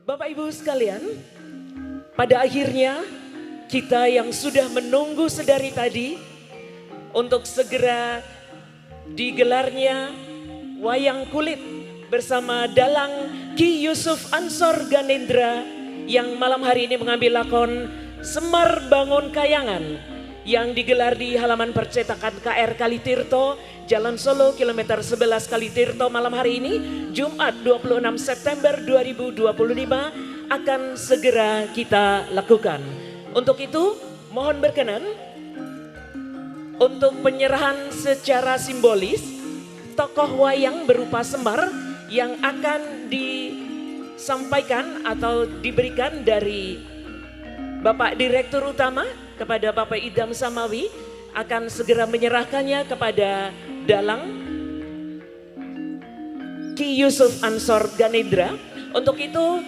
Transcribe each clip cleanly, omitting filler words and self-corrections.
Bapak Ibu sekalian, pada akhirnya kita yang sudah menunggu sedari tadi untuk segera digelarnya wayang kulit bersama dalang Ki Yusuf Ansor Ganendra yang malam hari ini mengambil lakon Semar Bangun Kayangan yang digelar di halaman percetakan KR Kalitirto, Jalan Solo, kilometer 11 Kalitirto malam hari ini, Jumat 26 September 2025 akan segera kita lakukan. Untuk itu, mohon berkenan untuk penyerahan secara simbolis tokoh wayang berupa Semar yang akan disampaikan atau diberikan dari Bapak Direktur Utama kepada Bapak Idam Samawi akan segera menyerahkannya kepada dalang Ki Yusuf Ansor Ganendra. Untuk itu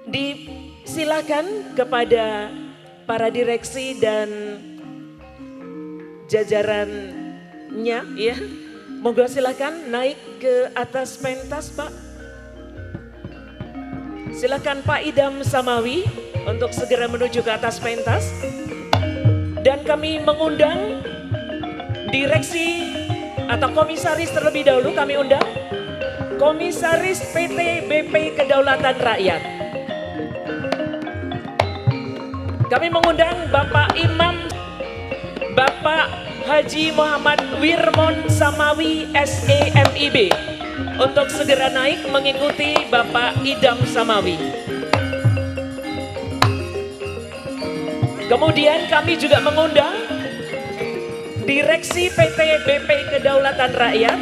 disilakan kepada para direksi dan jajarannya, ya. Monggo silakan naik ke atas pentas, Pak. Silakan Pak Idam Samawi untuk segera menuju ke atas pentas. Dan kami mengundang direksi atau komisaris terlebih dahulu, kami undang Komisaris PT BP Kedaulatan Rakyat. Kami mengundang Bapak Imam, Bapak Haji Muhammad Wirmon Samawi SEMIB untuk segera naik mengikuti Bapak Idam Samawi. Kemudian kami juga mengundang Direksi PT BP Kedaulatan Rakyat.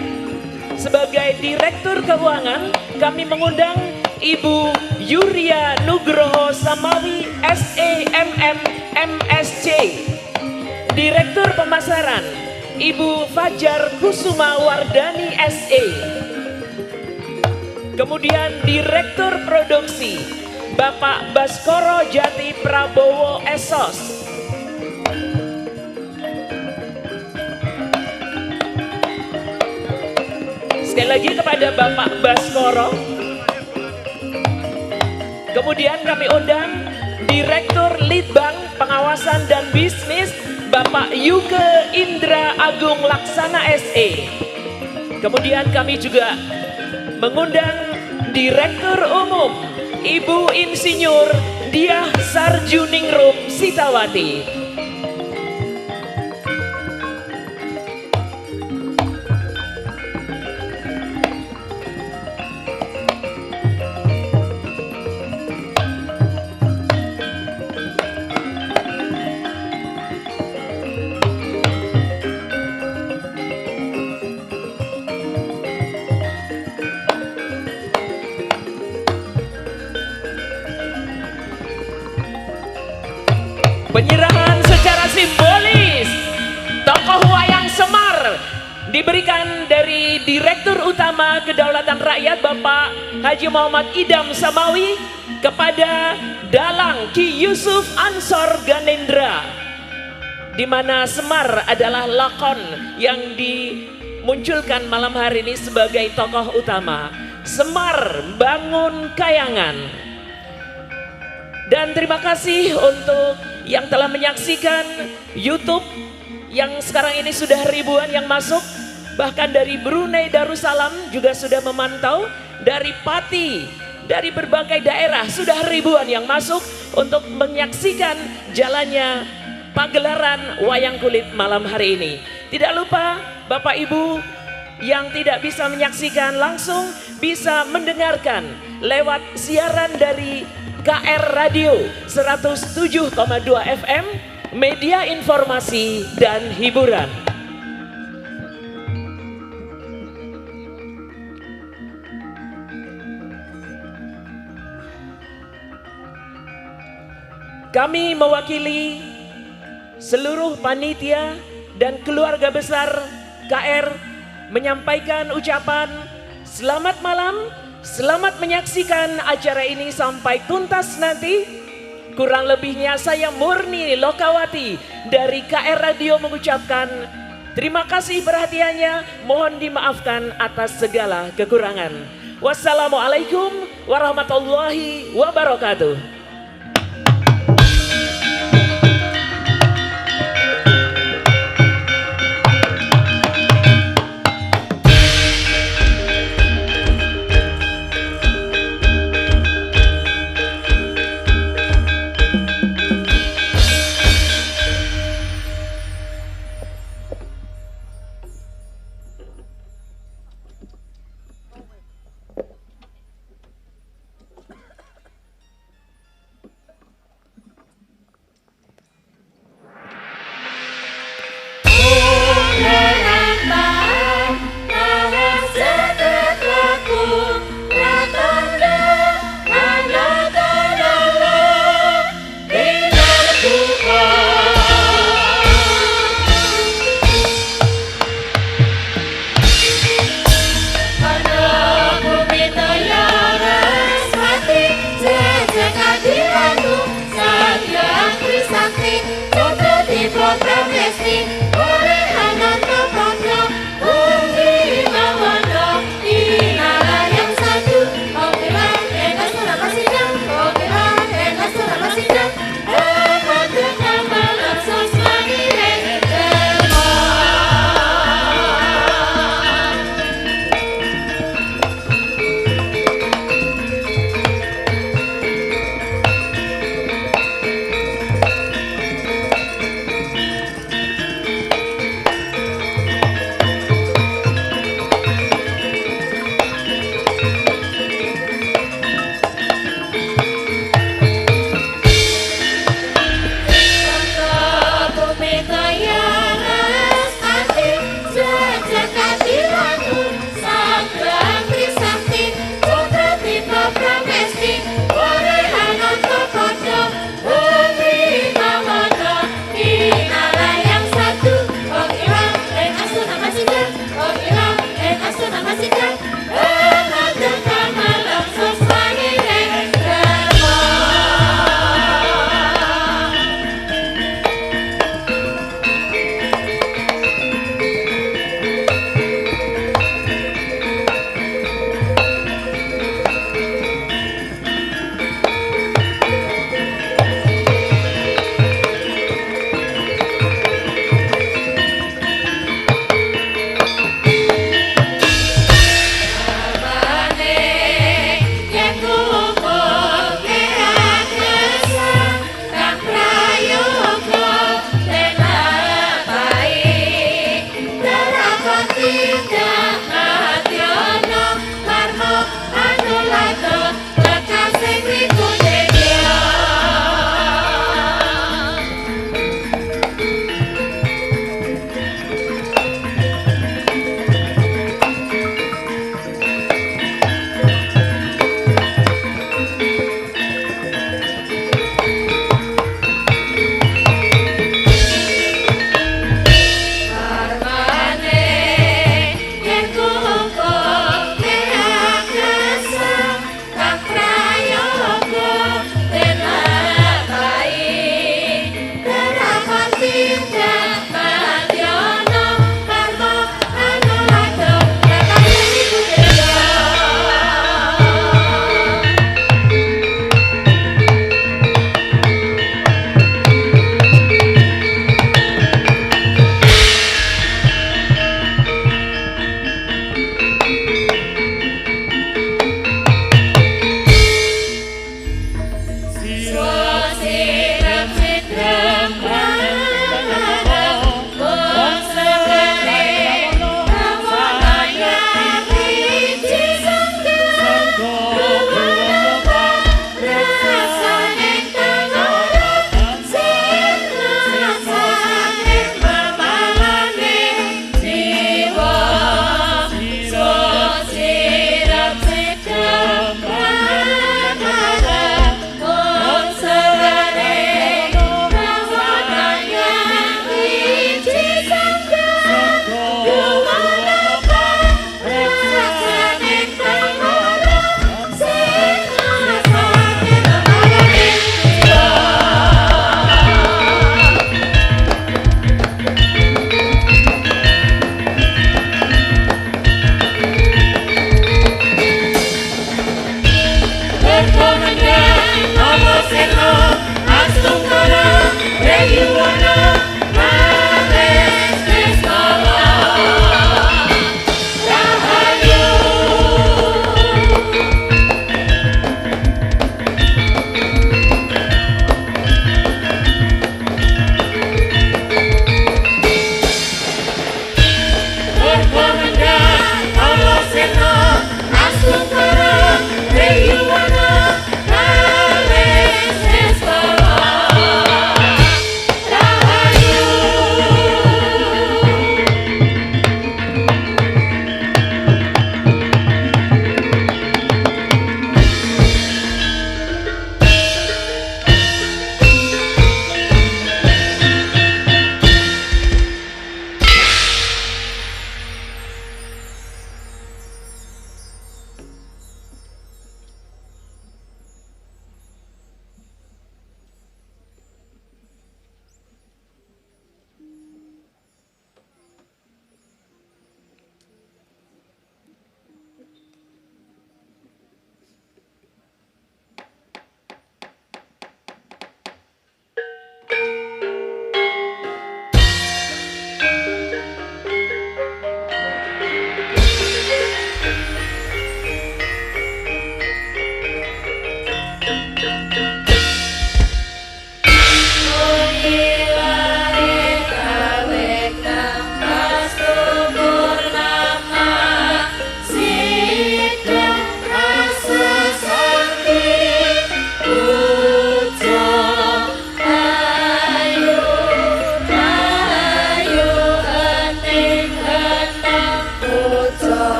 Sebagai Direktur Keuangan, kami mengundang Ibu Yuria Nugroho Samawi SEMM MSC. Direktur Pemasaran, Ibu Fajar Kusuma Wardani SE. Kemudian Direktur Produksi, Bapak Baskoro Jati Prabowo Esos. Sekali lagi kepada Bapak Baskoro. Kemudian kami undang Direktur Litbang Pengawasan dan Bisnis, Bapak Yuke Indra Agung Laksana SE. Kemudian kami juga mengundang Direktur Umum Ibu Insinyur Diah Sarjuningrum Sitawati. Penyerahan secara simbolis tokoh wayang Semar diberikan dari Direktur Utama Kedaulatan Rakyat Bapak Haji Muhammad Idam Samawi kepada dalang Ki Yusuf Ansor Ganendra, di mana Semar adalah lakon yang dimunculkan malam hari ini sebagai tokoh utama. Semar Bangun Kayangan. Dan terima kasih untuk yang telah menyaksikan YouTube yang sekarang ini sudah ribuan yang masuk. Bahkan dari Brunei Darussalam juga sudah memantau, dari Pati, dari berbagai daerah sudah ribuan yang masuk untuk menyaksikan jalannya pagelaran wayang kulit malam hari ini. Tidak lupa Bapak Ibu yang tidak bisa menyaksikan langsung bisa mendengarkan lewat siaran dari KR Radio 107,2 FM, media informasi dan hiburan. Kami mewakili seluruh panitia dan keluarga besar KR menyampaikan ucapan selamat malam. Selamat menyaksikan acara ini sampai tuntas nanti. Kurang lebihnya saya Murni Lokawati dari KR Radio mengucapkan terima kasih perhatiannya. Mohon dimaafkan atas segala kekurangan. Wassalamualaikum warahmatullahi wabarakatuh.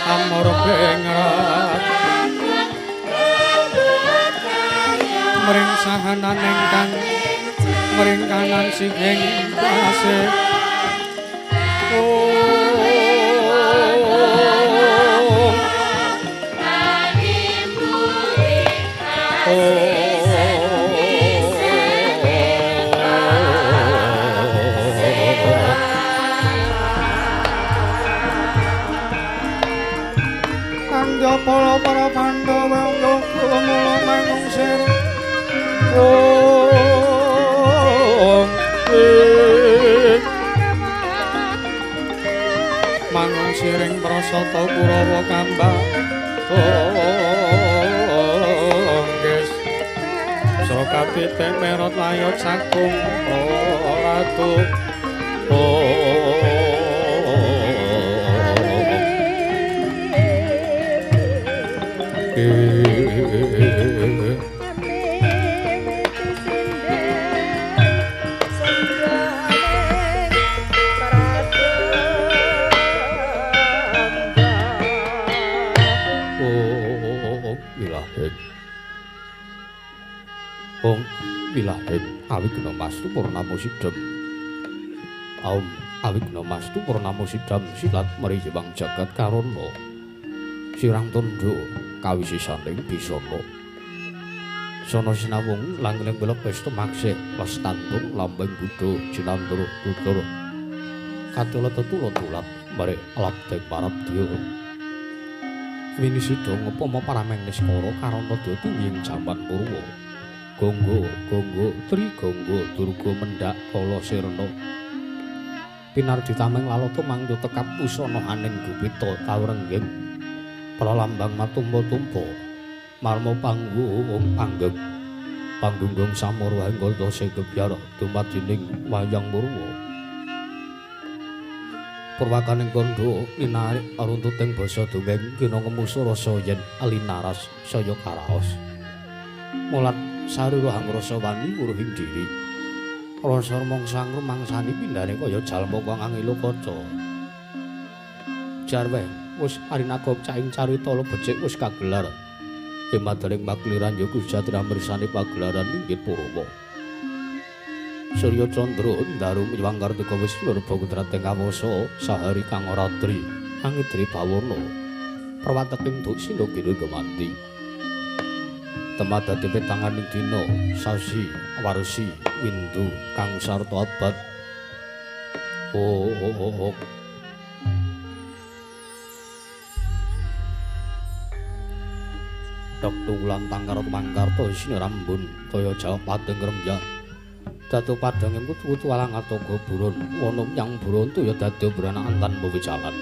Amor bengrat mring sahanan ingkang mring kanan singing tasih. Kanggo para Pandhawa yoga mula mangungsir. Mangun siring prasata Kurawa kambang tongges Srokatite merot layot sagung ratu. Om wilahen awigna mastu purnama sidam. Om awigna mastu purnama sidam silat mriyewang jagat karana. Sirang tandha kawisisaning bisana. Sana sinawung langling belok pesta maksih lestantun lambeng buddha jinantur tutur. Katula tetula tulat mrek labdeng parabdya. Winisida ngupama parameng niskara karana dadi ing jaman Purwa. Gonggo, gonggo, tri gonggo, durga mendak kala sirna. Pinardi tameng lalata mangya tekap pusana haning gupita tawrengging. Pralambang matumpa-tumpa, marma panggung panggeng. Panggunggung samara anggota segebyar dumadining wayang purwa. Purwakaning kandha linarik runtuting basa dongeng kina ngemusu rasa yen linaras saya karaos. Mulat sarira hangrasa wani wuruhing diri. Rasa mangsa ngrumangsani pindhane kaya jalma kang angelo kaca. Jarweh wis arinaga caing carita becik wis kagelar. Emadaring makliran ya Gusti mirsani pagelaran inggih Purwa. Surya Candra ndaru miwang kartika wis nurba kudrating kawasa sahari kang ratri angidri bawana. Perwateking duksina kira gemanti. Temadati petanganing dina sasi warsi windu kang sarta abad. Oh. Dok tunggulan tangkar mangkarta isine rambun kaya jawab pating remyak. Datu padhang kutu alang ataga burun wana yang burun ya dadi branakan tanpa wicalan.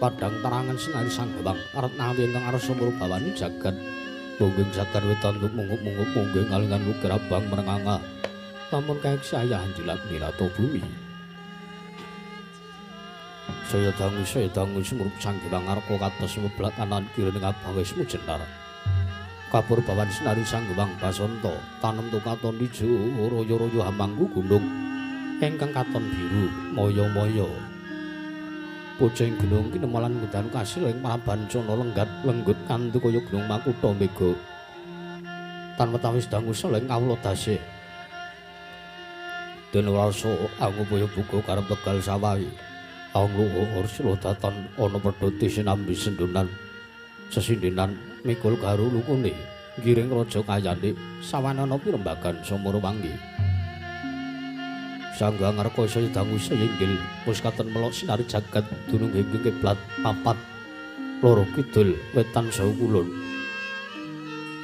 Padhang terangan sinari sang Hyang Artnawi ingkang arsa murbawani jagat. Mungging jagat wetan mungup-mungup mungging alingan ukir abang merenganga. Lamun kaeksi ayah jilat milato bumi. Saya dangu sumurup sang Hyang Arka kados meblak kanan kiri ning abang wis mujenar. Kapur bawan sinari sang Hyang Basanta tanem tukaton ijo royo-royo hamangku gunung ingkang katon biru moyo-moyo. Pucing gunung kinemalan ngudanu kasil ing Prabancana lenggat lenggut kanthi kaya gunung makutha mega. Tan wetawis dangu sel ing kawula dasih. Den rasa angupaya buka karep tegal sawahi. Angluhur silodatan ana pedhoti sinambi sendunan. Sesindenan mikul garu lukune ngiring raja kayane sawanana pirembagan samara wangi. Sangga ngarka saya dangu saya inggil wis katon melok sinari jagat dunung hingga kiblat papat loro kidul wetan saha kulon.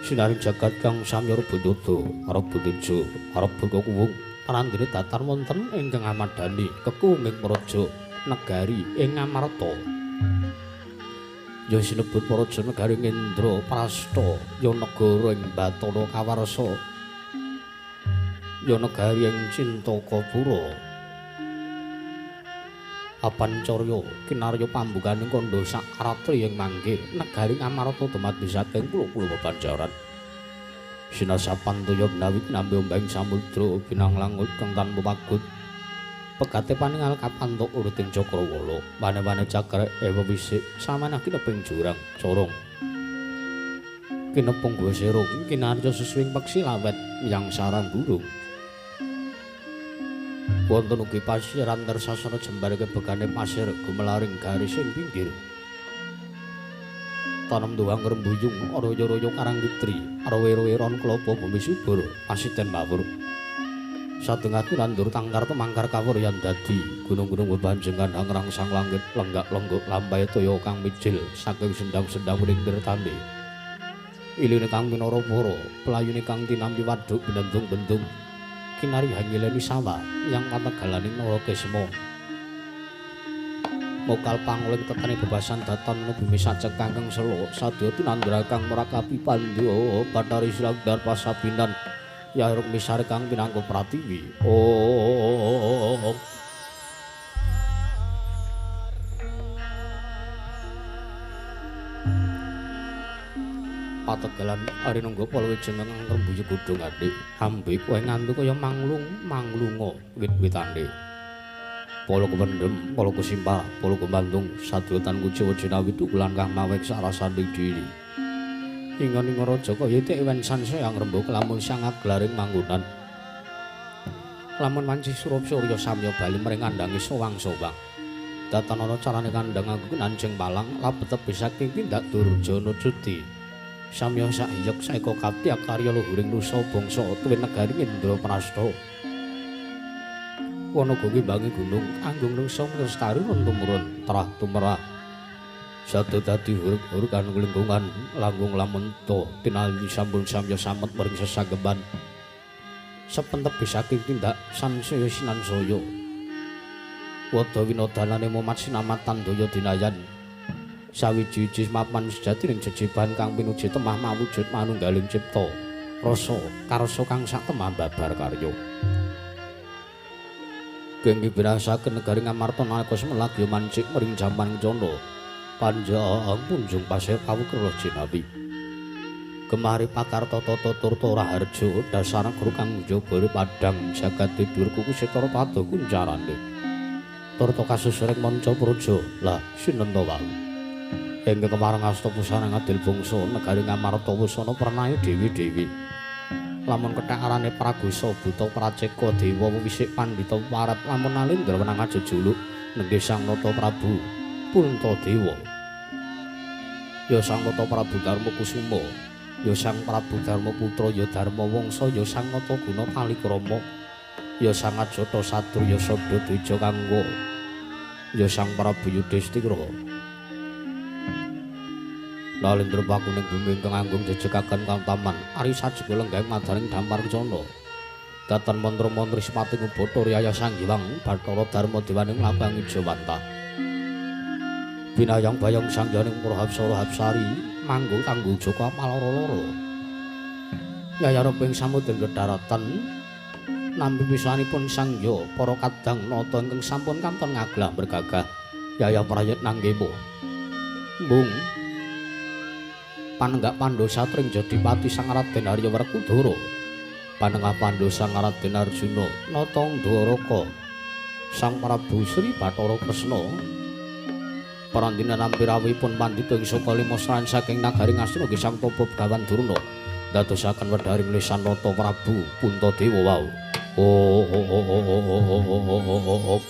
Sinari jagat kang samya rebut arep tejo arep buka kuwung parandene datar wonten ingkang amadani kekunging praja negari ing Ngamarta. Ya sinebut praja negari Ngendra Prasta ya negara ing Bathara Kawarsa. Ya negari ing Cintakapura. Apancarya kinarya pambukaning kandha sak ratri ing mangke negari Ngamarta dumadi saking pulo-pulo bebanjaran. Sinasapan toya menawi kinambi ombeng samudra binang langut kang tanpa pagut. Pegate paningal kapantuk uruting cakrawala. Wane-wane cakra ewa wisik samanah kineping jurang corong. Kinepung gua serung kinarya sesuwing peksi lawet yang sarang burung. Wonten ugi pasiran tersasana jembar kebegane pasir gumelaring garis ing pinggir. Tanem duwang rembuyung royo-royo karang kitri, rowe-rowe ron klopo bumi subur pasiten mawur. Sadengah nandur tangkar temangkar kawur yan dadi gunung-gunung bebanjengan hangrangsang langit lenggak-lenggok lampai toya kang mijil saking sendang-sendang ring tirtane. Iline kang minara para, pelayune kang tinampi waduk benendung-bendung. Kinari hangileni sawah yang pategalaning Narakesma. Mokal panguling tetane bebasan datan bumi sacek kangkang selo sadya tinandra kang merakapi pandya Bathari Silangdar pasabinan ya Rukmisari kang pinangka pratiwi. Oh. Pategalan arinungga palawija kang rembuyu godhongane ambe kowe ngantuk kaya manglung manglunga wit-witane. Pala kependhem, pala kesimpar, pala kemandung, sadya tan kuciwa jinawi tukulan kang mawek sarasaning diri. Ingon-ingon raja kaya ewen sansaya ngrembug lamun sang aglaring manggonan. Lamun wanci surup surya samya bali mring kandhange sowang-sowang. Datan ana carane kandhang anggo nanjeng palang labet tebih saking tindak durjana cuti. Samya sahyek saeka kapti akarya luhuring nusa bangsa tuwin negari Indraprastha. Wana ngimbangi gunung anggung nusa lestari tumurun terah tumerah. Satu dadi hurug-hurugan lingkungan langgung lamun to tinali sampun samya samet mring sesageman. Sepentep saking tindak sansaya sinansaya. Wada winodanane momat sinamatan daya dinayan. Sawiji-wiji mapan sejati ning jejiban kang pinuji temah mawujud manunggaling cipta. Rasa karsa kang sak temah babar karya. Kenging birasaken negari Ngamarta nalika semelagya mancik mring jaman kencana. Panjang punjung pasir kawukir jinawi. Gemari pakar tata turta raharja dasar guru kang njaba padhang jagat tidur kuku setara pada kuncarane. Turta kasusuring manca praja lah sinenta wau. Ingkang kemareng asta pusana ngadil bangsa negari Ngamarta wusana pranae dewi-dewi. Lamun kethek arane Pragosa buta praceka dewa wisik pandhita warat lamun Nalindra wenang ajejuluk nenggih Sang Nata Prabu Puntadewa. Ya Sang Nata Prabu Darma Kusuma, ya Sang Prabu Darma Putra, ya Darma Wangsa, ya Sang Nata Guna Palikrama, ya Sang Ajata Satru, ya Sabda Dweja Kanggo, ya Sang Prabu Yudhistira. Nalindra pakuning bumi ingkang anggung jejekaken kantaman ari sajeka lenggahing madaning dampar kencana. Datan mantra-mantri sepati ngubathara Yaya Sang Hyang Bathara Darma Dewaning Lapang Ijawanta. Binayang bayang sangyaning para hapsara hapsari manggung tanggung jaka maloro-loro. Yaya ruping samudra kedaratan nampi pisanipun sangya para kadang nata ingkang sampun katon ngaglah bergagah. Yaya prayit nanggemo. Mbung panenggak Pandhu Satring Jodipati Sang Raden Arya Werkudara. Panengah Pandhu Sang Raden Arjuna nata Ndoraka Sang Prabu Sri Bathara Kresna. Parandina nampi rawuhipun pandhita ing saka lima sran saking nagari Ngastina nggih Sang Tapa Begawan Durna ndadosaken wedharing lisan Nata Prabu Puntadewa wau. Oh oh oh oh oh oh oh oh oh oh.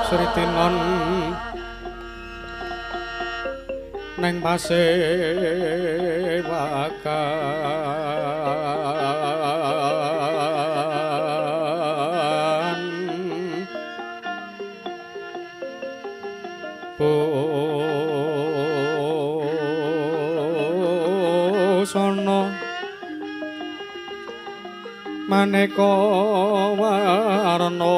Sritinon neng pasewakan busana maneka warna.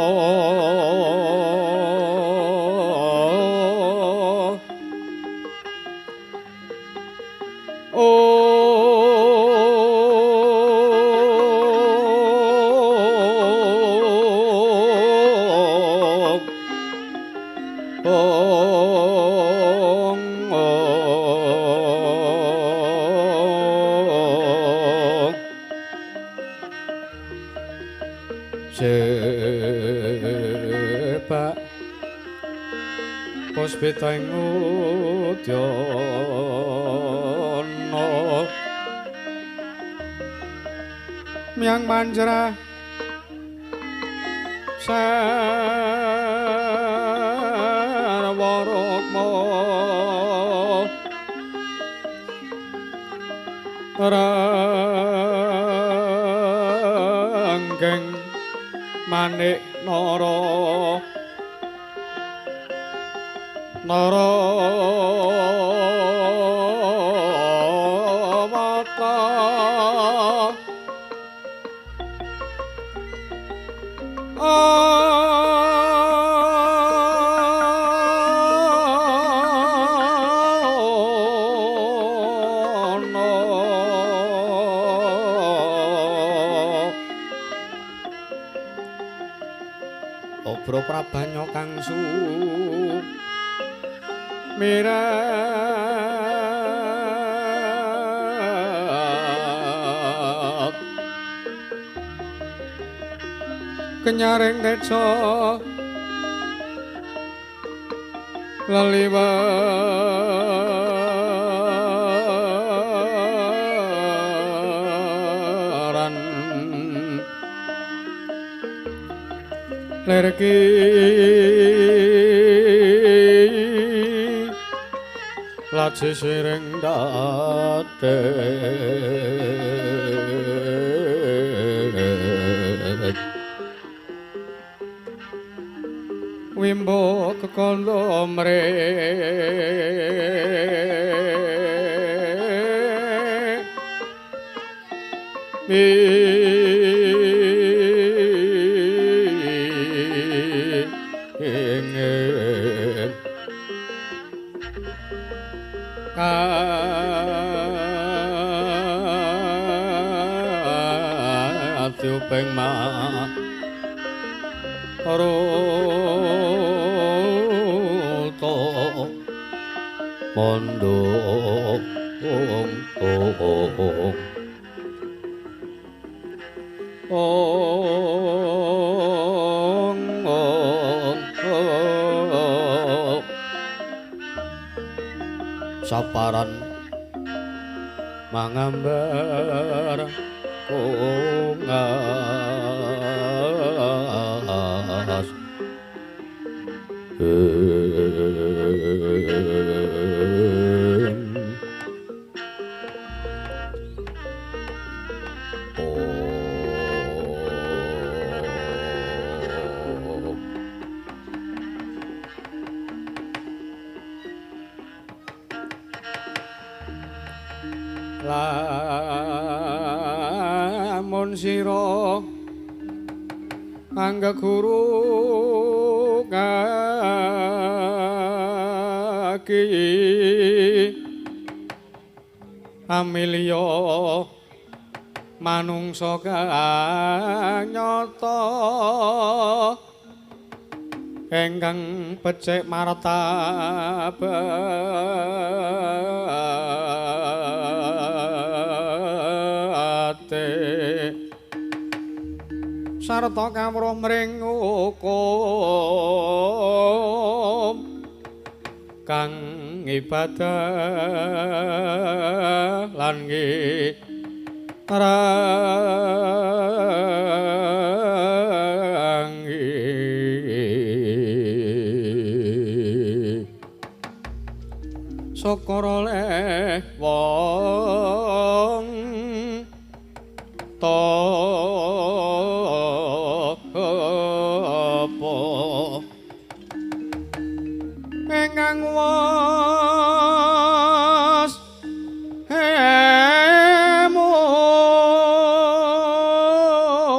Sebak puspita ing udyana miyang manjra sarwa rukma ranggeng manik nara nara wata Obro prabanya kang sumirat kenyaring teja leliweran lerki laji siring dade wimbo kekala mre Atiuping ma ruta mondo ong ong ong saparan mangambar kongas Lamun sira angga guru kaki amilya manungsa kang nyata ingkang becik martabate sarta kawruh mring hukum kang ibadah lan ngirangi syukur oleh wong tapa ingkang was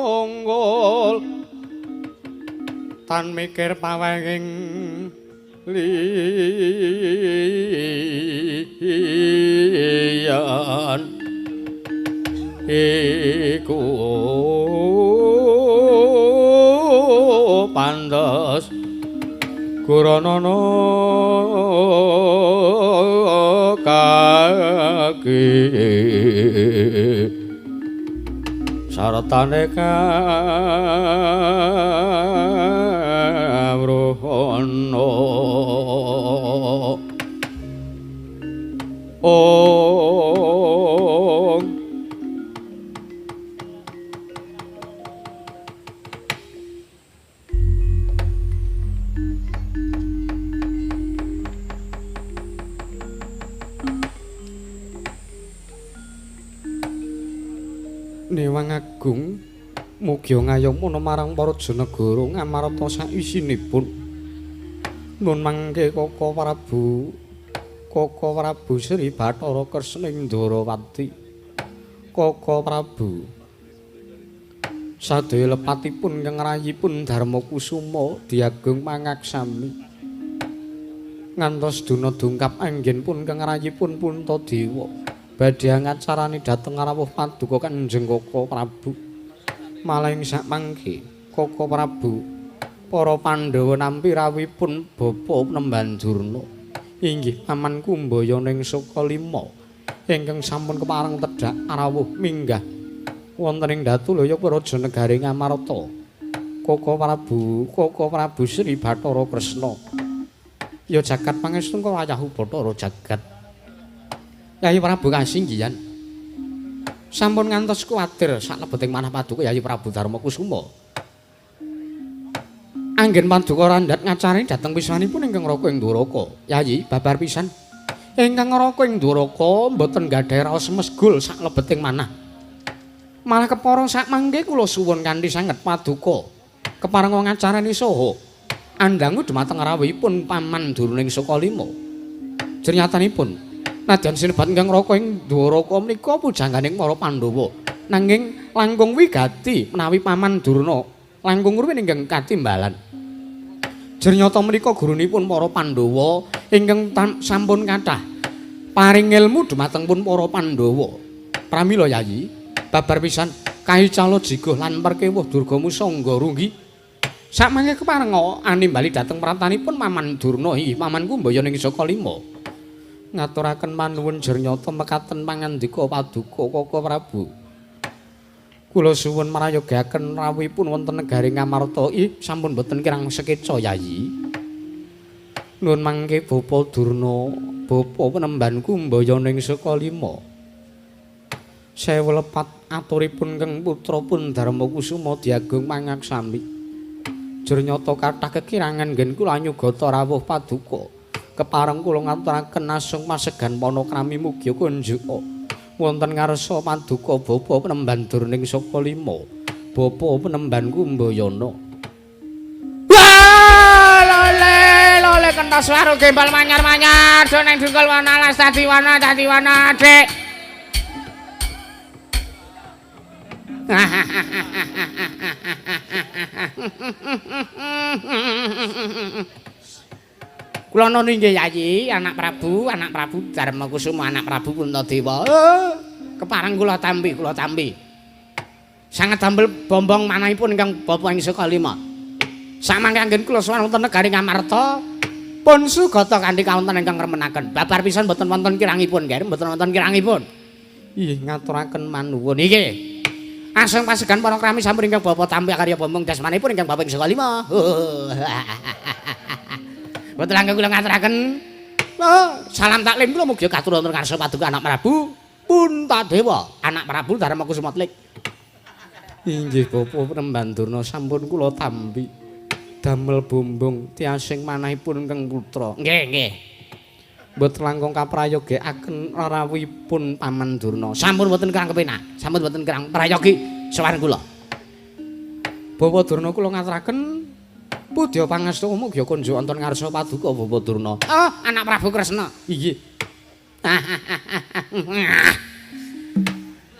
munggul tan mikir pawenging liyan iku pantes guranana kaki sartane kawruhana. Om. Newang Agung mugi ngayomana marang para janagara Ngamarta saisinipun. Nun mangke Kaka Prabu, Kaka Prabu Sri Bathara Kresna ing Ndrawati. Kaka Prabu sadaya lepatipun ingkang rayipun Darma Kusuma diagung mangaksami. Ngantos duna dungkap anggenipun ingkang rayipun Puntadewa badhe ngacarani dhateng rawuh paduka Kanjeng Kaka Prabu. Malah ing sakmangke Kaka Prabu para Pandhawa nampi rawuhipun Bapa Penemban Durna inggih Paman Kumbayana ing Sukalima ingkang sampun kepareng tedhak rawuh minggah wonten ing Datulaya Praja Negari Ngamarta. Kaka Prabu, Kaka Prabu Sri Bathara Kresna. Ya jagat pangestu wayahu Bathara jagat. Yayi Prabu kasinggihan sampun ngantos kuwatir saklebeting manah paduka Yayi Prabu Darma Kusuma. Anggen paduka randhat ngacarani dhateng wiswanipun ingkang Raka ing Dwaraka. Yayi babar pisan ingkang Raka ing Dwaraka mboten gadhahi raos mesgul saklebeting manah. Malah kepara sakmangke kula suwun kanthi sanget paduka kepareng ngacarani saha andangu dhumateng rawuhipun Paman Durna ing Sukalima. Jernyatanipun nadyan sinebat ingkang Raka ing Dwaraka menika pujangganing para Pandhawa nanging langkung wigati menawi Paman Durna langkung ruwin ingkang katimbalan. Jernyata menika gurunipun para Pandhawa ingkang sampun kathah paring ilmu dhumateng pun para Pandhawa. Pramila Yayi babar pisan kaicala jiguh lan perkewuh Durga Musangga runggi. Sakmangke keparenga animbali dhateng pratanipun Paman Durna inggih Paman Kumbayana ing Sukalima. Ngaturaken manuwun jernyata mekaten pangandika paduka Kaka Prabu. Kula suwun marayogaaken rawuhipun wonten negari Ngamarta. Ih sampun boten kirang sekeca Yayi. Nuwun mangke Bapa Durna, Bapa Penemban Kumbayana ing Sukalima. Sewu lepat aturipun keng putra pun Darma Kusuma diagung mangaksami. Jernyata kathah kekirangan nggen kula nyugata rawuh paduka. Kepareng kula ngaturaken asung masegan panakrami mugi kunjuka wonten ngarsa paduka Bapa Penemban Durna ing Sukalima, Bapa Penemban Kumbayana. Wah, lole lole kentos waru gembal manyar-manyar do nang dungkul wana las dadi wana dadi wana Dik. Kula noni nggih Yayi, anak Prabu Darmakusuma, anak Prabu Puntadewa. Kepareng kula tampi, kula tampi. Sanget damel bombong manahipun ingkang bapa ing saka lima. Samangke anggen kula sowan wonten negari Ngamarta, pun sugata kanthi kawontenan ingkang remenaken. Babar pisan mboten wonten kirangipun, nggih, mboten wonten kirangipun. Ih, ngaturaken manuwun. Nggih. Aseng pasegan para krami sampun ingkang bapa tampi karya bombong dasmanipun ingkang bapa ing saka lima. Mboten langkung kula ngaturaken. Oh, salam taklim kula mugi katur wonten ngarsa paduka anak Prabu Puntadewa, anak Prabu Darmakusuma Tlik. Inggih Bapak Penemban Durna sampun kula tampi. Damel bombong tiasing manahipun ingkang putra. Nggih, nggih. Mboten langkung kaprayogekaken rawuhipun Paman Durna. Sampun mboten kirang kepenak, sampun mboten kirang prayogi sowan kula. Bapak Durna kula ngaturaken pudya pangestu mugi kunjuk wonten ngarsa paduka Bapak Durna. Oh, anak Prabu Kresna. Inggih.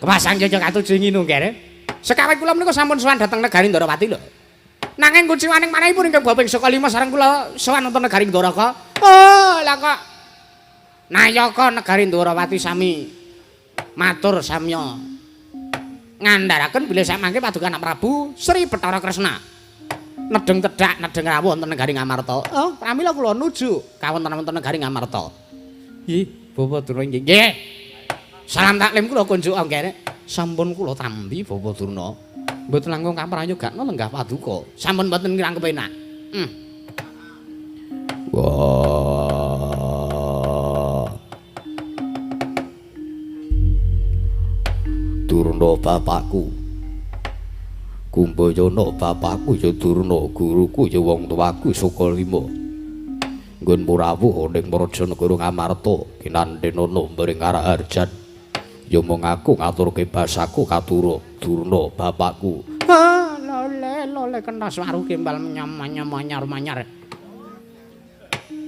Kepasang jajak katuju nginu nggih. Sekawit kula menika sampun sowan dhateng negari Ndorowati lho. Nanging kuciwaning manahipun ingkang bapa ing saka lima sareng kula sowan wonten negari Ndoraka. Oh, lah kok nayaka negari Ndorowati sami matur samya ngandharaken bilih samangke paduka anak Prabu Sri Bathara Kresna. Nedheng tedhak nedheng rawuh wonten negari Ngamarta. Oh, pramila kula nuju kawontenan wonten negari Ngamarta. Nggih, Bapak Durna nggih. Nggih. Salam taklim kula kunjuk nggih. Sampun kula tampi Bapak Durna. Mboten langkung kaprayogakna lenggah paduka. Sampun mboten kirang kepenak. Wah. Durna bapakku. Kumbayana bapakku ya Durna, guruku ya wong tuaku saka lima. Nggon rawuh ning Praja Negara Ngamarta, kinandhenana mring Karaharjan. Ya mung aku ngaturke basaku katura Durna bapakku. Ah, lole lole kena swaru gembal menyam manyar.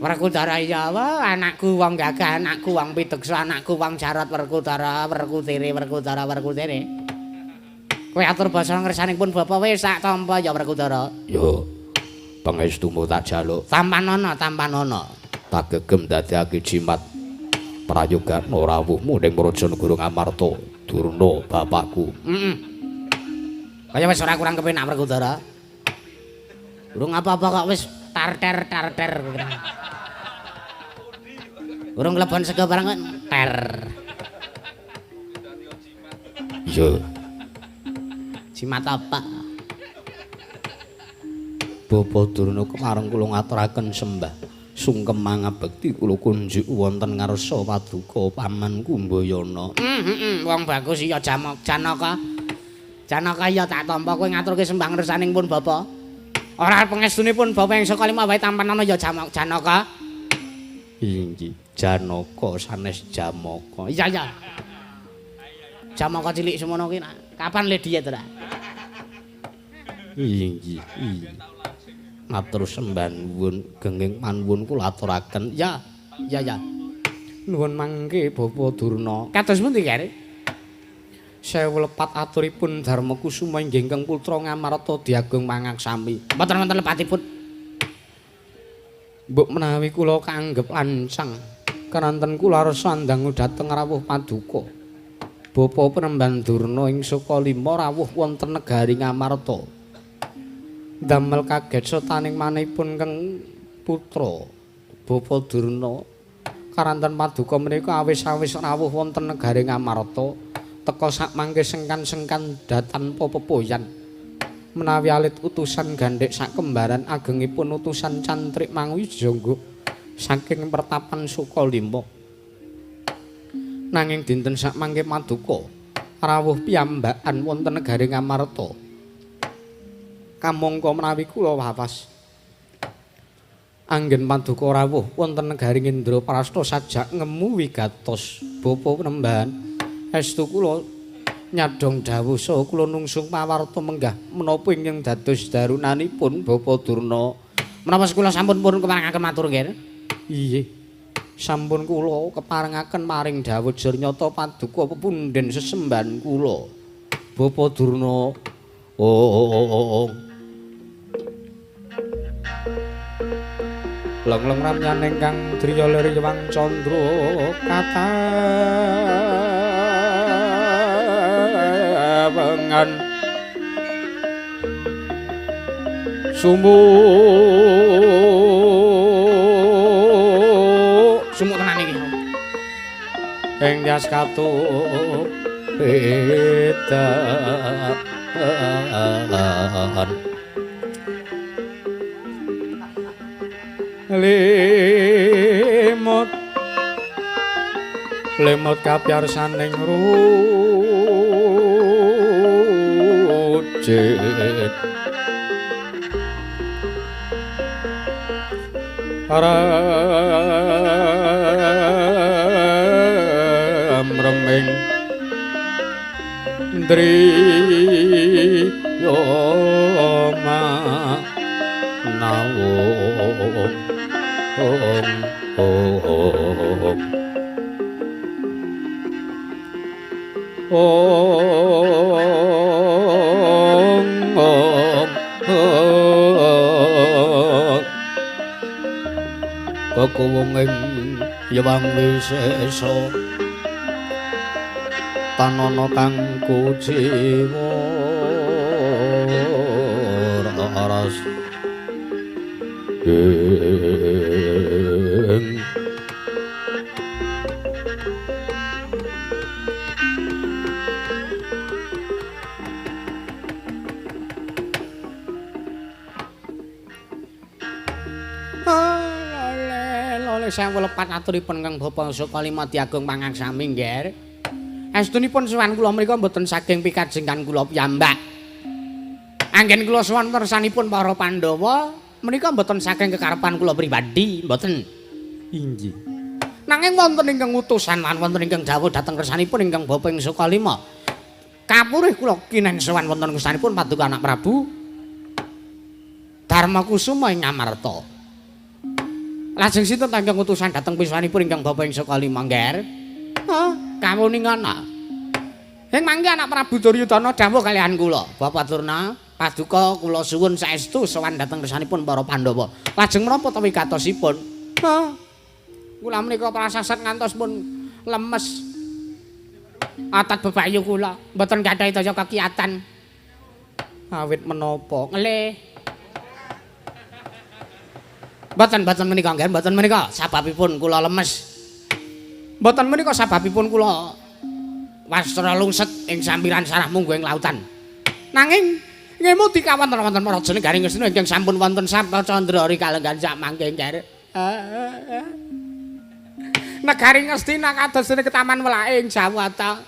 Werkudara ya anakku wong gagah, anakku wong pideksa, anakku wong jarot Werkudara, Werkudere, Werkudara, Werkudere. Kowe atur basa ngersanipun bapa wis tak tampa ya Werkudara. Ya pangestumu tak jaluk. Tampanana, tampanana. Tak gegem dadekake jimat prayogana rawuhmu ning Praja Negara Ngamarta, Durna bapakku. Heeh. Kaya wis ora kurang kepenak Werkudara. Urung apa-apa kok wis tarter tarter. Urung klebon sega barang kok ter. Iya. Jimat apa? Bapak Durna kemareng kula ngaturaken sembah sungkem mangabekti kula kunjuk wonten ngarsa paduka Paman Kumbayana. Wong bagus iya Janaka. Janaka iya tak tampa kowe ngaturke sembah ngersaning pun bapa. Ora pangestunipun bapa ing saka lima wae tampanana ya Janaka. Inggih, Janaka sanes Jamaka. Iya iya. Jamaka cilik semono ki kapan le diet ora? Inggih, iya. Matur sembah nuwun genging panuwun kula aturaken. Ya, ya ya. Nuwun mangke Bapak Durna. Kados pundi, Kare? Sewu lepat aturipun Darmakusuma inggih ingkang putra Ngamarta diagung mangaksami. Mboten wonten lepatipun. Mbok menawi kula kaanggep lancang, keranten kula resa ndangu dhateng rawuh paduka. Bapa Penemban Durna ing saka lima rawuh wonten negari Ngamarta. Damel kaget setaning manihipun keng putra Bapa Durna karanten paduka menika awis-awis rawuh wonten negari Ngamarta teka sakmangke sengkan-sengkan datanpa pepoyan. Menawi alit utusan gandhek sakembaran agengipun utusan cantrik Mangwijangga saking pertapan Sukalima. Nanging dinten sakmangke paduka rawuh piyambakan wonten negari Ngamarta. Kamangka menawi kula wawas anggen paduka rawuh wonten negari Indraprasta sajak ngemu wigatos. Bapa Penemban estu kula nyadhong dawuh saha kula nungsung pawarta menggah menapa ingkang dados darunanipun Bapa Durna. Menapa kula sampun pun keparengaken matur nggih? Inggih. Sampun kula keparengaken maring dawuh jer nyata paduka pepundhen sesembahan kula. Bapa Durna. Oh. Leng-leng ramyaning kang driya lir Hyang Candra katawengan sumuk sumuk tenan iki ing tyas katup edan limut limut kapyarsaning rucit rem reming driya manawung om om om om kekuwung ing Hyang Wisesa tanana kang kuciwa ras ing Lole sewu lepat aturipun Kang Bapa Sukalimati Agung pangaksami nggih. Estunipun sowan kula mriku mboten saking pikajenggan kula piyambak. Anggen kula sowan kersanipun para Pandhawa menika mboten saking kekarepan kula pribadi, mboten. Inggih. Nanging wonten ingkang utusan lan wonten ingkang dawuh dhateng kersanipun ingkang Bapa ing Sukalima. Kapurih kula kinen sowan wonten kersanipun paduka anak Prabu Darmakusuma ing Amarta. Lajeng sinten ta ingkang utusan dhateng piswanipun ingkang Bapa ing Sukalima, Ngger? Hah, kawuningana. Ing mangke anak Prabu Duryudana dawuh kalihan kula, Bapak Durna, paduka kula suwun saestu sowan dhateng kersanipun para Pandhawa. Lajeng menapa ta wigatosipun? Hah. Kula menika prasaset ngantos pun lemes. Atat bebayu kula mboten gadhahi daya kekiatan. Awit menapa? Ngelih. Mboten menika nggih, mboten menika sababipun kula lemes. Mboten menika sababipun kula wastra lungset ing sampiran sarah mungguh ing lautan. Nanging ngemuti kawonten-wonten raja negari Ngastina ingkang sampun wonten Sabta Candra rikalenggan sak mangke nggih. Negari Ngastina kados dene ketaman welake ing Jawata.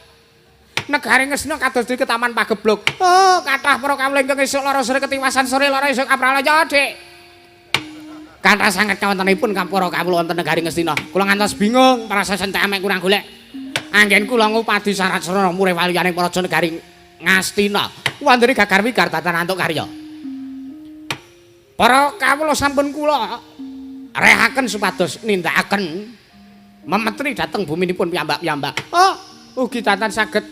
Negari Ngastina kados dene ketaman pageblug. Oh, kathah para kawula ingkang esuk lara sore ketiwasan sore lara esuk kapralaya, Dik. Kathah sanget kawontenipun para kawula wonten negari Ngastina. Kula ngantos bingung, prasasen temek kurang golek. Anggen kula ngupadi syarat srana murih waliyaning para negari Ngastina. Wandene gagar wigar tatan antuk karya. Para kawula sampun kula rehaken supados nindakaken memetri dhateng buminipun piyambak-piyambak. Oh, ugi tatan saged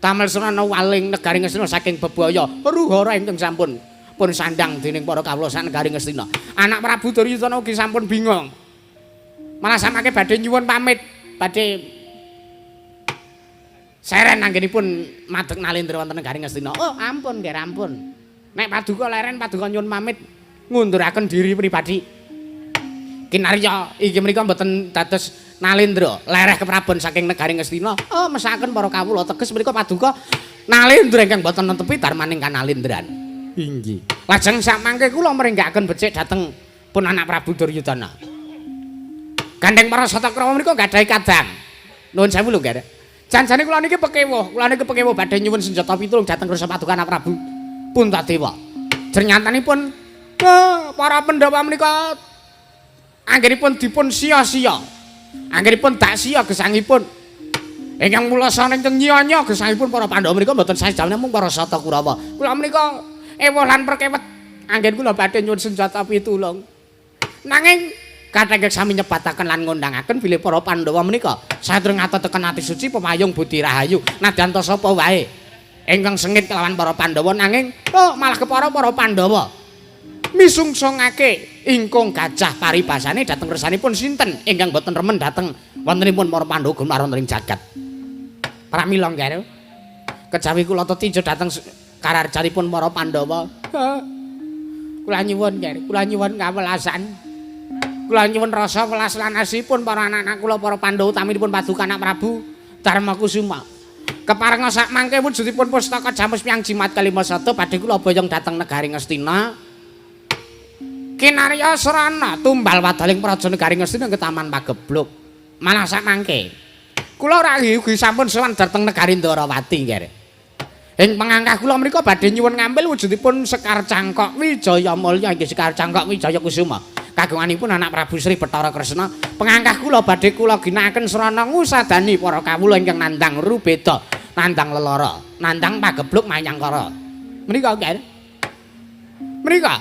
damel srana waling negari Ngastina saking bebaya ruhara ingkang sampun pun sandang dening para kawula sak negari Ngastina. Anak Prabu Duryudana ugi sampun bingung. Malah samake badhe nyuwun pamit, badhe seren anggenipun madeg nalendra wonten negari Ngastina. Oh, ampun nggih, ampun. Nek paduka leren paduka nyuwun pamit ngunduraken diri pribadi. Kinarya iki menika mboten dados nalendra, lereh keprabon saking negari Ngastina. Oh, mesakaken para kawula teges menika paduka nalendra ingkang mboten netepi darmaning kanalendran. Inggih. Lajeng samangke kula mringgakaken becik dhateng pun anak Prabu Duryudana. Gandeng para Satakrawa menika gadhahi kadang. Nuwun sewu lho, Nggih. Janjane kula niki pekewuh, kula niki pekewuh badhe nyuwun senjata pitulung dhateng kersa paduka anak Prabu Puntadewa. Jernyatanipun para Pandhawa menika anggenipun dipun sia-sia. Anggenipun dak sia gesangipun. Ingkang mulasa ingkang nyonya gesangipun para Pandhawa menika mboten sae-jawene mung para Satakurawa. Kula menika ewuh lan perkewet anggen kula badhe nyuwun senjata pitulung. Nanging kathah ingkang sami nyebataken lan ngondangaken bilih para Pandhawa menika satreng ngatetaken ati suci pepayung budi rahayu nadyan ta sapa wae. Ingkang sengit kelawan para Pandhawa nanging oh malah kepara para Pandhawa misungsungake ingkung gajah paribasane dhateng kersanipun sinten ingkang boten remen dhateng wontenipun para Pandhawa gumarang ing jagat. Pramila nggih kejawi kula tetinjo dhateng kararjanipun para Pandhawa. Kula nyuwun nggih, kula nyuwun kawelasan. Kula nyuwun rasa welas lan asihipun para anak-anak kula para Pandhawa utaminipun paduka anak Prabu Darma Kusuma. Keparenga sak mangke wujudipun pustaka Jamus Miang Jimat Kalima Sada badhe kula boyong dhateng negari Ngastina. Kinarya srana tumbal wadaling praja negari Ngastina ke Taman Pagebluk. Malah sak mangke kula ugi sampun sowan dhateng negari Ndorowati nggih. Ing pangangkah kula menika badhe nyuwun ngambil wujudipun Sekar Cangkok Wijaya Mulya inggih Sekar Cangkok Wijaya Kusuma. Kagunganipun anak Prabu Sri Bathara Kresna. Pangangkah kula badhe kula ginakaken srana ngusadani para kawula ingkang nandhang rubeda, nandhang lelara, nandhang pagebluk mayangkara. Menika nggih. Menika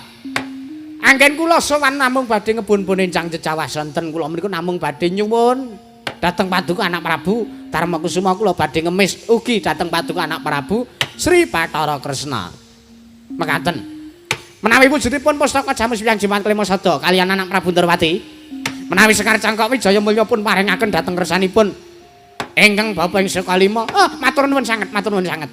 anggen kula sowan namung badhe ngebun-bun enjang jejawah sonten kula menika namung badhe nyuwun dhateng paduka anak Prabu Darma Kusuma kula badhe ngemis ugi dhateng paduka anak Prabu Sri Bathara Kresna. Mekaten. Menawi wujudipun pustaka Jamus Miang Jimat Kalima Sada kaliyan anak Prabu Ndorowati, menawi Sekar Cangkok Wijaya Mulya pun paringaken dhateng kersanipun ingkang bapa ing saka lima. Oh, matur nuwun sanget, matur nuwun sanget.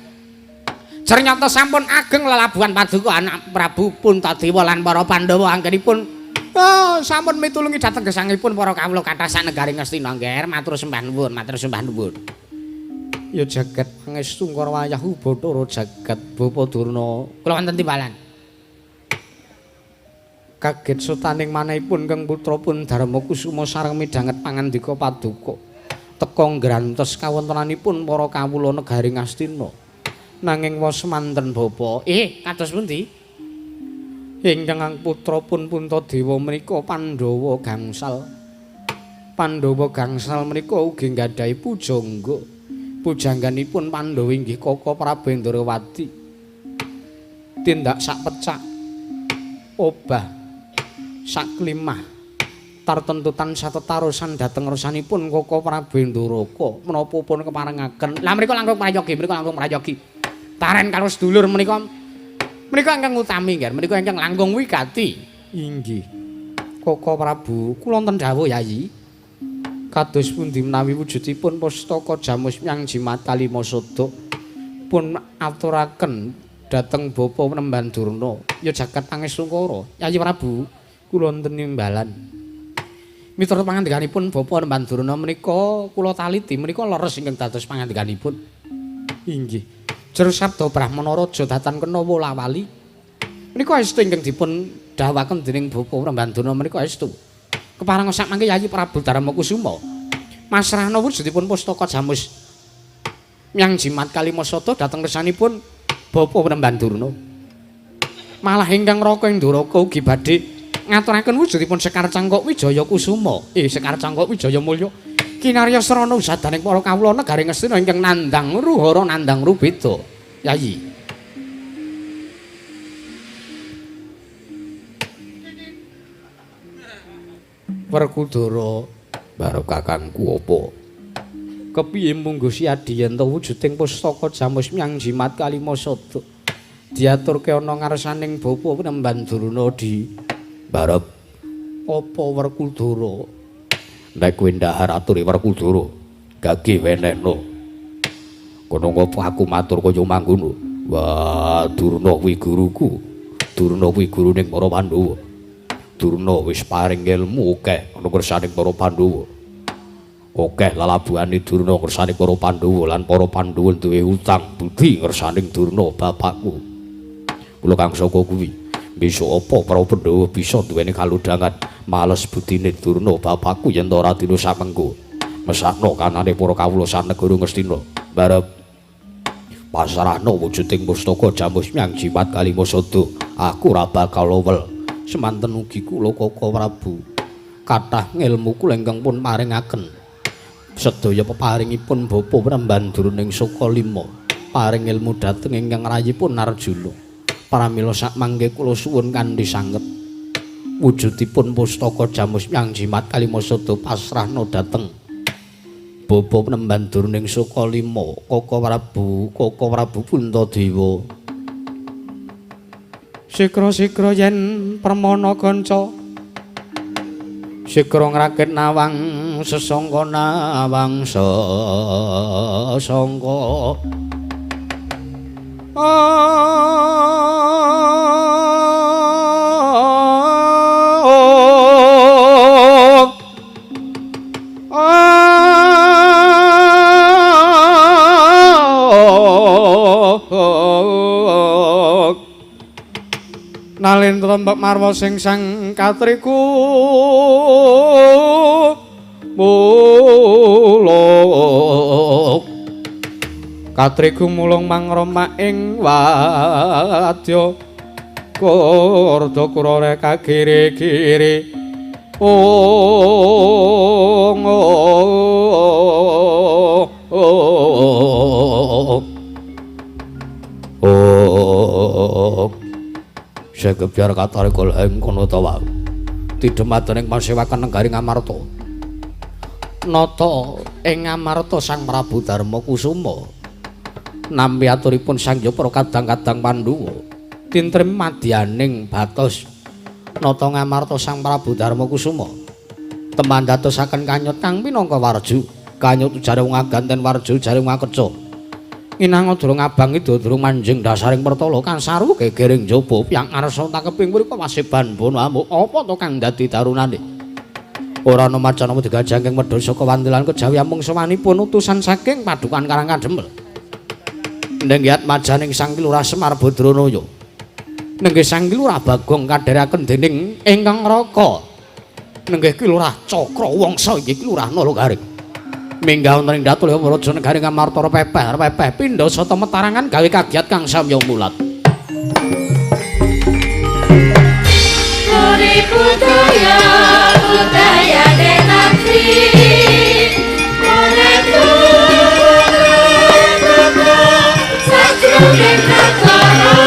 Ternyata sampun ageng lelabuhan paduka anak Prabu Puntadewa lan para Pandhawa anggenipun oh, sampun mitulungi dhateng gesangipun para kawula kathah sak negari Ngastina nggih. Matur sembah nuwun, matur sembah nuwun. Ya jagat pangestu Kara wayah Bathara jagat Bapa Durna. Kula wonten timbalan. Kaget sutaning manahipun Kang putra pun Darma Kusuma sareng midhanget pangandika paduka teka nggrantes kawontenanipun para kawula negari Ngastina. Nanging wos semanten bapa. Kados pundi? Ingkang putra pun Puntadewa menika Pandhawa gangsal. Pandhawa gangsal menika ugi nggadahi pujangga. Pujangganipun Pandhawa inggih Kaka Prabu Ndrawati. Tindak sak pecak obah saklimah tartentu tansah tetarusan dhateng ngersanipun Kaka Prabu Ndoraka menapa pun keparengaken. Lah mriku langkung prayogi, mriku langkung prayogi. Taren karo sedulur menika menika ingkang utami nggih, menika ingkang langkung wigati. Inggih. Kaka Prabu, kula wonten dawuh Yayi. Kados pundi menawi wujudipun pustaka Jamus Miang Jimat Kalima Sada pun aturaken dhateng Bapa Nemban Durna. Ya jagat pangestungkara. Yayi Prabu, kula wonten nimbalan. Miturut pangandikanipun Bapa Nemban Durna menika kula taliti menika leres ingkang dados pangandikanipun. Inggih. Jero sabda Brahmana Raja datan kena wolawali. Menika estu ingkang dipun dawuhaken dening Bapa Nemban Durna menika estu. Kepareng sak mangke Yayi Prabu Darma Kusuma masrahna wujudipun pustaka Jamus Miang Jimat Kalima Sada dhateng kersanipun Bapa Nemban Durna. Malah ingkang Raka ing Ndoraka ugi badhe ngaturaken wujudipun Sekar Cangkok Wijaya Kusuma. Sekar Cangkok Wijaya Mulya kinarya srana usadaning para kawula negari Ngastina ingkang nandhang ruhara nandhang rubeda. Yayi. Werkudara barep kakangku apa? Kepiye munggo siadi yen to wujuding pustaka Jamus Miang Jimat Kalima Sada diaturke ana ngarsaning Bapa Nemban Durna di barep apa Werkudara? Nek kowe ndahar aturi Werkudara gage wenehno. Kono ngopo aku matur kaya mangkono? Wah, Durna kuwi guruku. Durna kuwi guruning para Pandhawa. Durna wis paring ilmu akeh ana kersaning para Pandhawa. Akeh lalabuhane Durna ngersane para Pandhawa lan para Pandhawa duwe utang budi ngersaning Durna bapakku. Kula kang saka kuwi besok apa para Pandhawa bisa duweni kalodhangan males budine Durna bapakku yen ora dina samengko. Mesakno kanane para kawula sanegara Ngastina. Barep pasrahno wujuding pustaka Jamus Miang Jimat Kalima Sada. Aku ora bakal owel. Semanten ugi kula Kaka Prabu kathah ngelmu kula ingkang pun paringaken sedaya peparingipun Bapa Nemban Durna ing Saka Lima paring ilmu dhateng ingkang rayipun Arjuna. Pramila sak mangke kula suwun kanthi sanget wujudipun pustaka Jamus Miang Jimat Kalima Sada pasrahno dhateng Bapa penemban durning Sukalima, Kaka Prabu, Kaka Prabu Puntadewa. Sikra-sikra yen permana kanca. Sikra ngrakit nawang sesangka nawang sesangka. Nalendra mbok marwa sing sang katriku mulung katriku mulung mangroma ing wadya kurda kurare kagiri-giri ong ong. Segebyar katarikul ing kono ta wae. Tidhematen ing pasewakan negari Ngamarta. Nata ing Ngamarta Sang Prabu Darma Kusuma. Nampi aturipun Sang Hyang para kadang-kadang Pandhawa. Tintrem madyaning batos nata Ngamarta Sang Prabu Darma Kusuma. Teman dadosaken kanyut kang minangka warju. Kanyut jare wong aganten warju jare wong akeca. Inanga durung abang ida durung manjing dasaring pertala kang saru gegering jaba piyang arsa takeping mriku wasiban bono amuk apa to kang dadi darunane ora ana macana digajangking medhun saka wantilan kejawi amung sowanipun utusan saking padukan Karang Kandemel nenggih atmajaning Sang Ki Lurah Semar Badranaya nenggih Sang Ki Lurah Bagong kadherekaken dening ingkang Raka nenggih Ki Lurah Cakra Wangsa inggih Ki Lurah Nalagaring minggah wonten ing datul raja negari Ngamarta pepeh pepeh pindha sata metarangan gawe kagiat kang samya mulat. Urip budaya budayane natri ora tuku sajroning negara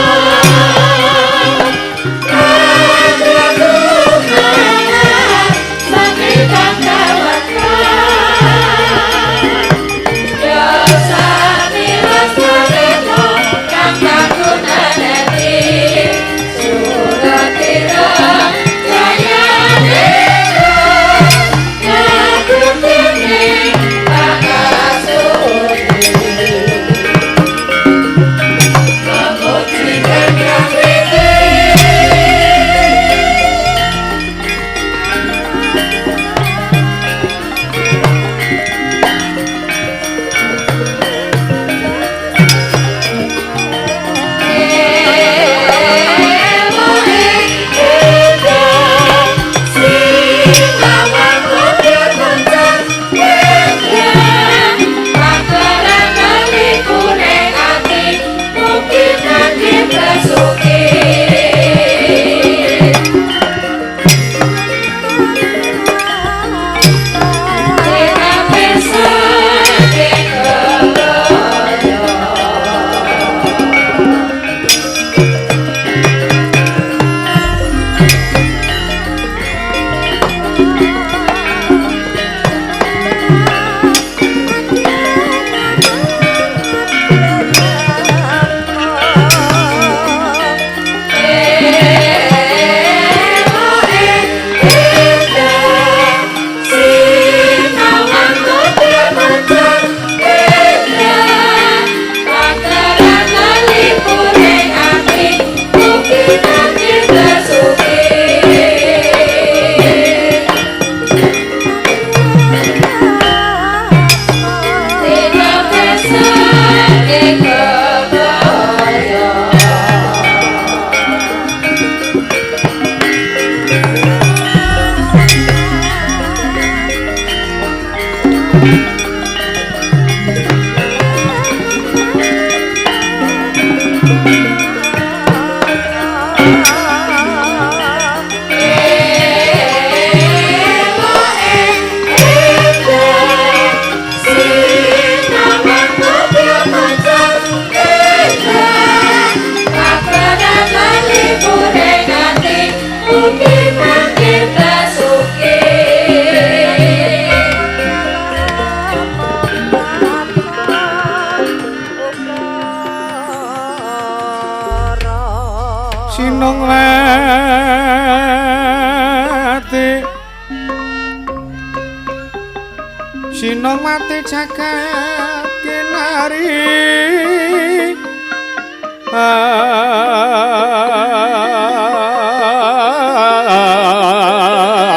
Sinowati jagat kinari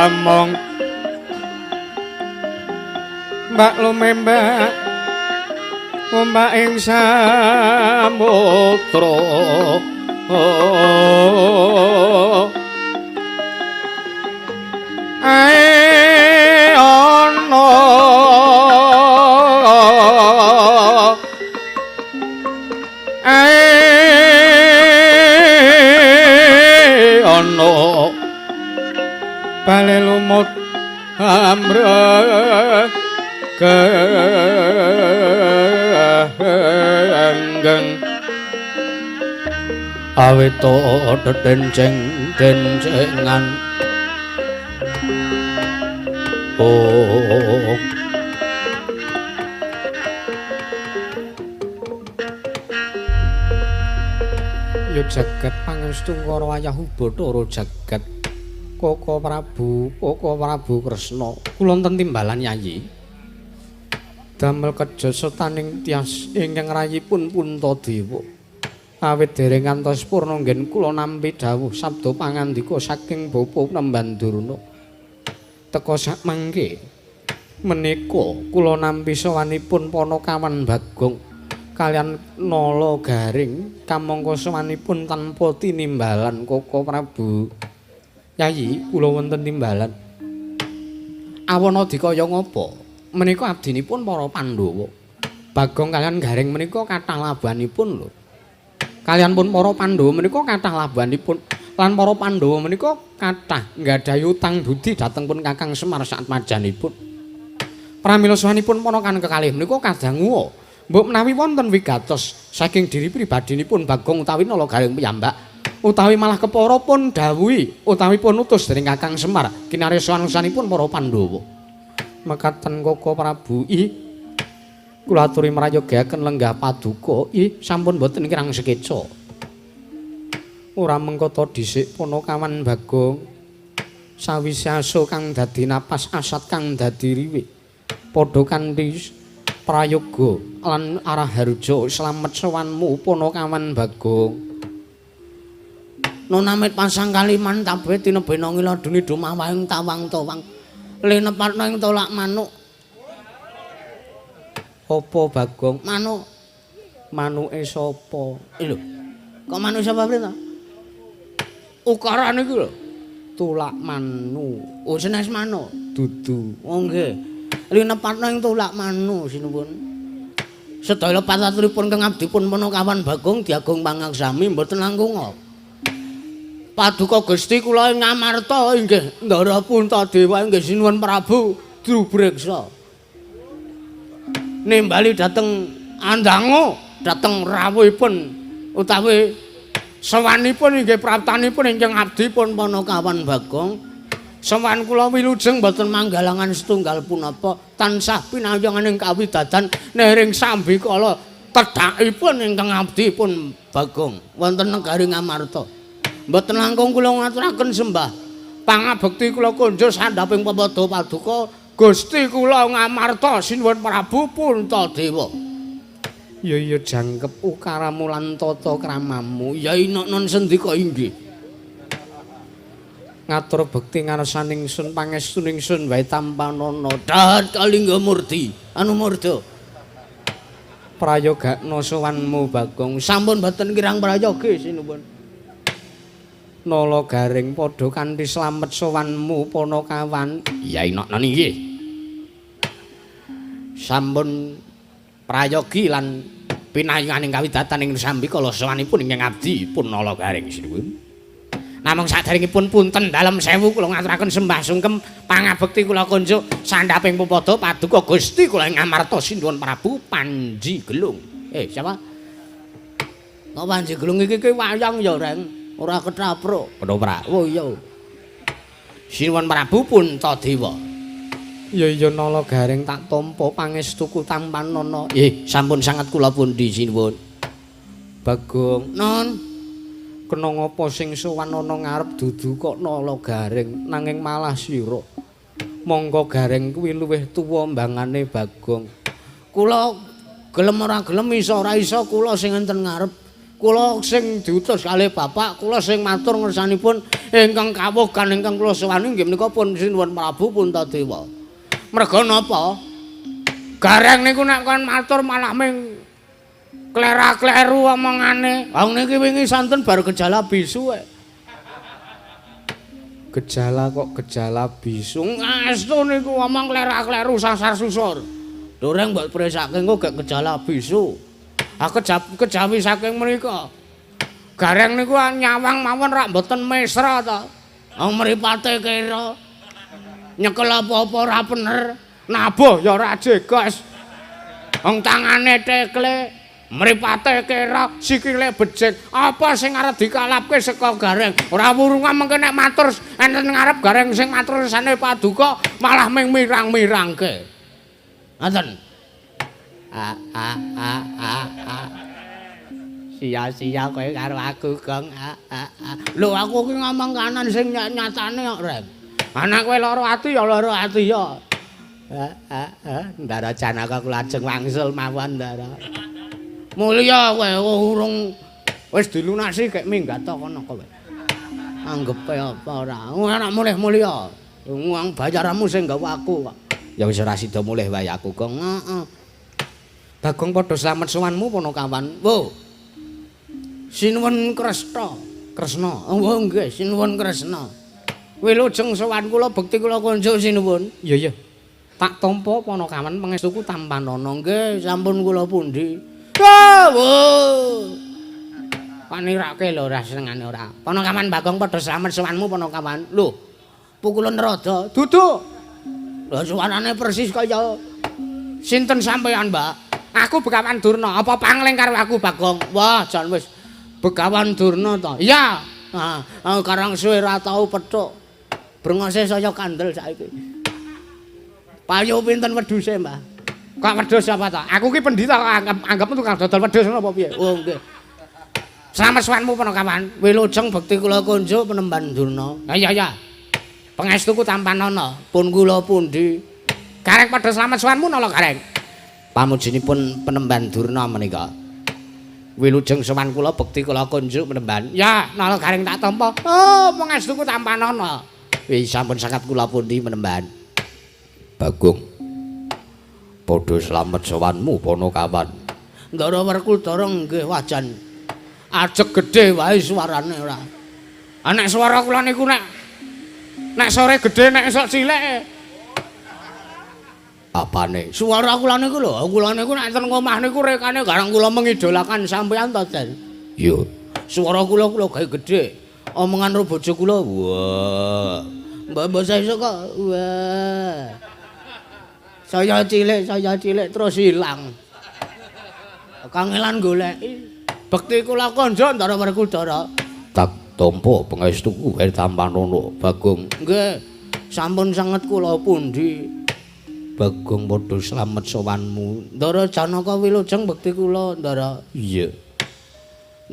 among mbak lumembak ombak ing samudra ae ana ae ana bale lumut amrek genggeng awito dedenceng dencengan oh ya jagat pangestu karo ayahu Bathara jagat Koko Prabu, Koko Prabu Kresna kula wonten timbalan Yayi damel keja setaning tias ingkang rayipun Puntadewa awit dereng ngantos purna nggen kula nampi dawuh sabda pangandika saking Bapa Nemban Durna teka sakmangke menika kula nampi sowanipun Panakawan Bagong kaliyan Nala Garing kamangka sowanipun tanpa tinimbalan Koko Prabu. Yayi kula wonten timbalan awana dikaya ngapa menika abdinipun para Pandhawa Bagong kaliyan Garing menika kathah labuhanipun lho kaliyan pun para Pandhawa menika kathah labuhanipun lan para Pandhawa menika kathah nggadahi utang budi dhateng pun Kakang Semar saatmajanipun pramila sowanipun ponakan kekalih menika kadangu mbok menawi wonten wigatos saking diri pribadinipun Bagong utawi Nala Garing piyambak utawi malah kepara pun dawuhi utawi pun utus dening Kakang Semar kinarya sowan-sowanipun para Pandhawa. Mekaten Koko Prabu i kula aturi mrayogyaken lenggah paduka i sampun boten kirang sekeca. Ora mengkoto dhisik Panakawan Bagong sawise aso kang dadi napas asat kang dadi riwe padha kanthi prayoga lan arah harja slamet sowanmu Panakawan Bagong. Nonamit pasang kaliman tabe tinebena ngila duni dumawahing tawang tawang linepatna ing tolak manuk. Apa Bagong? Manuk. Manuke sapa? Lho. Kok manuk sapa prita? Ukarane iki lho. Tulak manu. Oh senes manuk. Dudu. Oh nggih. Linepatna ing tulak manu sinuwun. Sedaya pataturipun kang abdipun Panakawan Bagong diagung pangaksami mboten langkung. Paduka Gusti kula ing Ngamarta inggih Ndara Puntadewa inggih sinuwun Prabu Drubreksa. Nimbali dhateng andangu dhateng rawuhipun utawi sowanipun inggih praptanipun ingkang abdipun Panakawan Bagong. Sowan kula wilujeng mboten manggalangan setunggal punapa tansah pinayongan ing kawidadan nering sambikala tedhakipun ingkang abdipun Bagong wonten negari Ngamarta. Mboten langkung kula ngaturaken sembah pangabekti kula kunjur sandhaping pepadha paduka Gusti kula Ngamarta sinuwun Prabu Puntadewa. Ya iya jangkep ukaramu lan tata kramamu. Ya inok non sendika inggih. Ngatur bekti ngarsaning sun pangestuning sun wae tampanana. Dahat kalingga murti anu murda. Prayogakna sowanmu Bagong. Sampun boten kirang prayogi sinuwun. Nala Garing padha kanthi slamet sowanmu Panakawan. Ya inok non inggih. Sampun prayogi lan pinayunganing kawidatan ing sambikala sowanipun ingkang abdi pun Nala Garing sinuwun. Namung saderengipun punten dalem sewu kula ngaturaken sembah sungkem pangabekti kula kunjuk sandhaping pepadha paduka Gusti kula ing Ngamarta sinuwun Prabu Panji Gelung. Siapa? Kok Panji Gelung iki ki wayang ya, Reng? Ora ketapro. Ketoprak. Oh iya. Sinuwun Prabu Puntadewa. Ya iya Nala Garing tak tampa pangestuku tampanana. Sampun sanget kula pundi sinuwun. Bagong, non kena ngapa sing sowan ana ngarep dudu kok Nala Garing nanging malah sira. Mongko Gareng kuwi luwih tuwa mbangane Bagong. Kula gelem ora gelem iso ora iso kula sing enten ngarep. Kula sing diutus kalih bapak, kula sing matur ngersanipun ingkang kawuh kan ingkang kula sowani inggih menika pun Sinuwun Prabu Puntadewa. Merga napa? Gareng niku nek kon matur malah ming klera-kleru omongane. Wong niki wingi santen bar gejala bisu. Gejala kok gejala bisu. Ngastu niku omong klera-kleru sasar susur. Dureng mbok presake engko gek gejala bisu. Aku kejawi saking mriku. Gareng niku nyawang mawon rak mboten mesra ta. Wong mripate kira nyekel apa-apa ora bener. Nabuh ya ora jegos. Wong tangane tekle, mripate kira, sikile becik. Apa sing arep dikalapke saka Gareng? Ora wurungan mengke nek matur enten ngarep Gareng sing matur sane paduka malah ming mirang-mirangke. Ngoten. A a a a a. Sia-sia kowe karo aku, Gong. A a a. Lho aku ki ngomong kanan sing nyatane kok, Reng. Anak kowe lara ati ya lara ati ya. A a a. Ndara Janaka kula ajeng wangsul mawon, Ndara. Mulya kowe urung wis dilunasi gek minggat ta kono kowe. Anggepe apa ora? Ora mulih mulya. Wong bayaramu sing gawa aku kok. Ya wis ora sida mulih wae aku, Gong. Heeh. Bagong padha slamet sowanmu Panakawan. Wo. Sinuwun Kresna. Kresna. Oh nggih, sinuwun Kresna. Wilujeng sowan kula bekti kula kunjuk sinuwun. Iya iya. Tak tampa Panakawan pangestuku tampanana. Nggih, sampun kula pundi. Wo. Panirake lho ora senengane ora. Panakawan Bagong padha slamet sowanmu Panakawan. Lho. Pukulan rada. Duduk. Lho suarane persis kaya sinten sampeyan, Mbak? Aku Begawan Durna. Apa pangling karo aku, Bagong? Wah, jan wis Begawan Durna to. Iya. Ah, karang suwe ora tau pethuk. Brengose saya kandel saiki. Payu pinten wedhuse, Mbah? Kok wedhus apa to? Aku ki pendhita kok anggap tukang dodol wedhus ngono apa piye? Oh, nggih. Slamet sowanmu Panakawan. Wilujeng bekti kula kunjuk Penemban Durna. Ha iya iya. Pangestuku tampanana. Pun kula pundi? Gareng padha slamet sowanmu nala Gareng. Pamujinipun Penemban Durna menika. Wilujeng sowan kula bekti kula kunjuk Penemban. Ya, nala Gareng tak tampa. Oh, pangestuku tampanana. Wis sampun sangat kula pundi Penemban. Bagong. Padha slamet sowanmu Panakawan. Ndara Werkudara nggih wajan. Ajeg gedhe wae suarane ora. Ah nek swara kula niku nek sore gedhe nek esuk cilik. Apane? Suara kula niku lho, kula niku nek enten omah niku rekane garang kula mengidolakan sampean to, Den. Iya. Suara kula kula gawe gedhe. Omongan karo bojo kula, wah. Mbak-mbak sesuk kok, wah. Saya cilik terus ilang. Kangelan goleki. Bekti kula konjo Ndara Werkudara. Tak tampa pangestuku tampanana, Bagong. Nggih. Sampun sanget kula pundi. Bagong padha slamet sowanmu. Ndara Janaka wilujeng bekti kula, Ndara. Iya.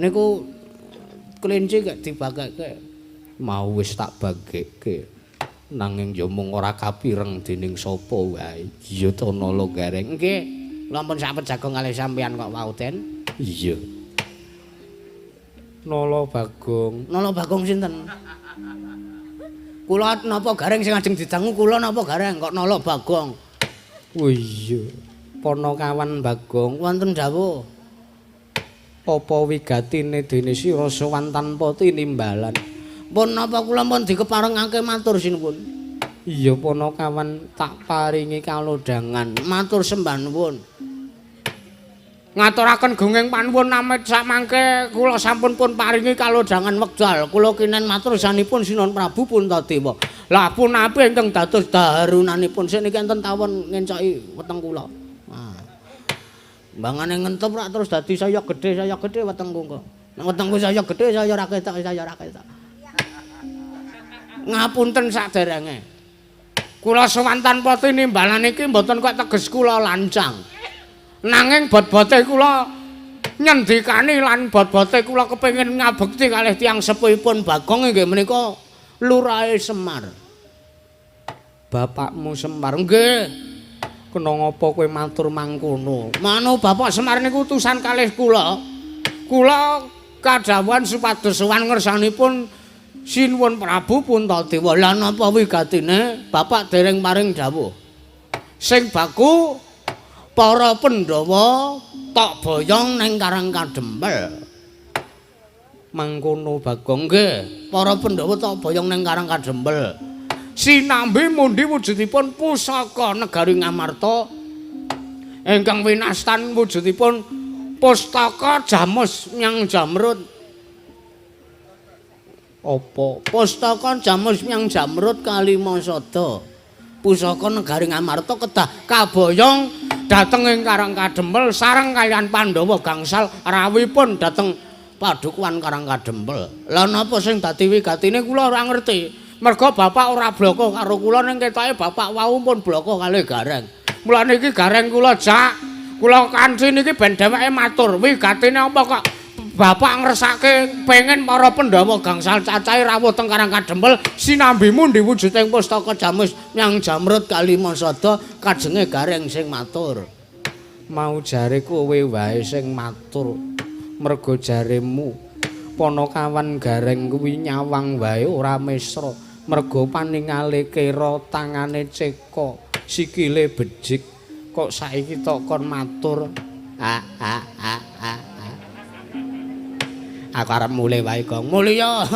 Niku kelinci gak dibagekke. Mau wis tak bagekke. Nanging ya mung ora kapireng dening sapa wae. Iya to Nala Gareng. Nggih. Kula pun sampun jago kalih sampeyan kok wau, Den. Iya. Nala Bagong. Nala Bagong sinten? Kula napa Gareng sing ajeng didangu kula napa Gareng kok Nala Bagong? Oh iya. Panakawan Bagong wonten dawuh. Apa wigatine dene sira sowan tanpa tinimbalan? Pun napa kula pun dikeparengake matur sinuwun. Iya Panakawan tak paringi kalodhangan. Matur sembah nuwun. Ngaturaken gunging panuwun amit samangke kula sampun pun paringi kalodhangan wekdal. Kula kinen matur sanipun Sinuwun Prabu Puntadewa. Lah punapi ingkang dados daharunanipun seniki enten tawon ngencoki weteng kula. Ah. Mbangane ngentup rak terus dadi saya gedhe wetengku kok. Nek wetengku saya gedhe saya ora ketok, saya ora ketok. Ngapunten saderenge. Kula sowan tanpa tinimbalan iki mboten kok teges kula lancang. Nanging bot-bote kula nyendikani lan bot-bote kula kepengin ngabekti kalih tiyang sepuhipun Bagong inggih menika Lurahe Semar. Bapakmu Semar nggih. Kena ngapa kowe matur mangkono? Manu Bapak Semar niku utusan kalih kula. Kula kadhawuhan supados sowan ngersanipun Sinuwun Prabu Puntadewa. Lah napa wigatine Bapak dereng paring dawuh? Sing baku para Pandhawa tok boyong ning Karang Kadempel. Mangkono Bagong nggih, para Pandhawa tok boyong ning Karang Kadempel. Sinambi mundi wujudipun pusaka negari Ngamarta ingkang winastan wujudipun pustaka Jamus Myang Jamrut. Apa? Pustaka Jamus Myang Jamrut kalima sada. Pusaka negari Ngamarta kedah kaboyong dhateng ing Karang Kadempel sareng kaliyan Pandhawa gangsal rawuhipun dhateng padukuhan Karang Kadempel. Lah napa sing dadi wigatine kula ora ngerti. Merga bapak ora bloko karo kula ning ketoke bapak wau pun bloko kalih Gareng. Mulane iki Gareng kula jak, kula kanthi niki ben dheweke matur wigatine apa kok bapak ngresake pengen para Pandhawa gangsal cacahe rawuh teng Karang Kadempel sinambi mundi wujuding pustaka Jamus Myang Jamrut kalima sada kajenge Gareng sing matur. Mau jare kowe wae sing matur. Merga jaremu Panakawan Gareng kuwi nyawang wae ora mesra. Merga paningale kera tangane ceka, sikile bejik kok saiki tok kon matur. A a a a. Aku arep mulih wae, Gong. Mulih ya.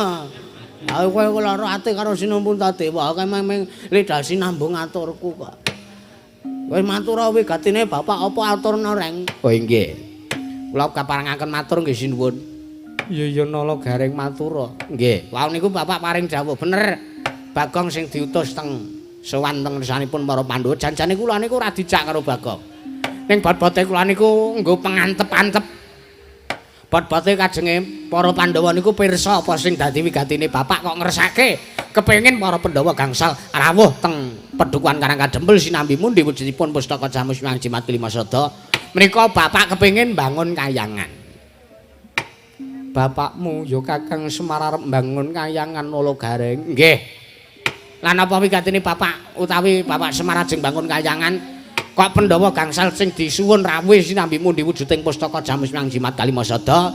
Aku kowe lara ati karo Sinuwun Puntadewa, aku meng lidah sinambung aturku kok. Wis matur wigatine bapak apa aturna, Reng? Oh nggih. Kula kaparengaken matur nggih sinuwun. Iya iya nala Gareng matur. Nggih. Wau niku bapak paring dawuh bener. Bagong sing diutus teng sowan teng ngersanipun para Pandhawa janjane kula niku ora dijak karo Bagong. Ning bot-bote kula niku nggo pengantep-antep. Bot-bote kajenge para Pandhawa niku pirsa apa sing dadi wigatine bapak kok ngersake kepengin para Pandhawa gangsal rawuh teng pedukuhan Karang Kadempel sinambi mundi wujudipun pustaka Jamus Myang Jimat Kelima Sada. Menika bapak kepengin bangun kayangan. Bapakmu ya Kakang Semar arep mbangun kayangan Nala Gareng. Nggih. Lah napa wigatine bapak utawi Bapak Semar ajeng bangun kayangan kok Pandhawa gangsal sing disuwun rawuh sinambi mundi wujuding pustaka Jamus Myang Jimat Kalima Sada.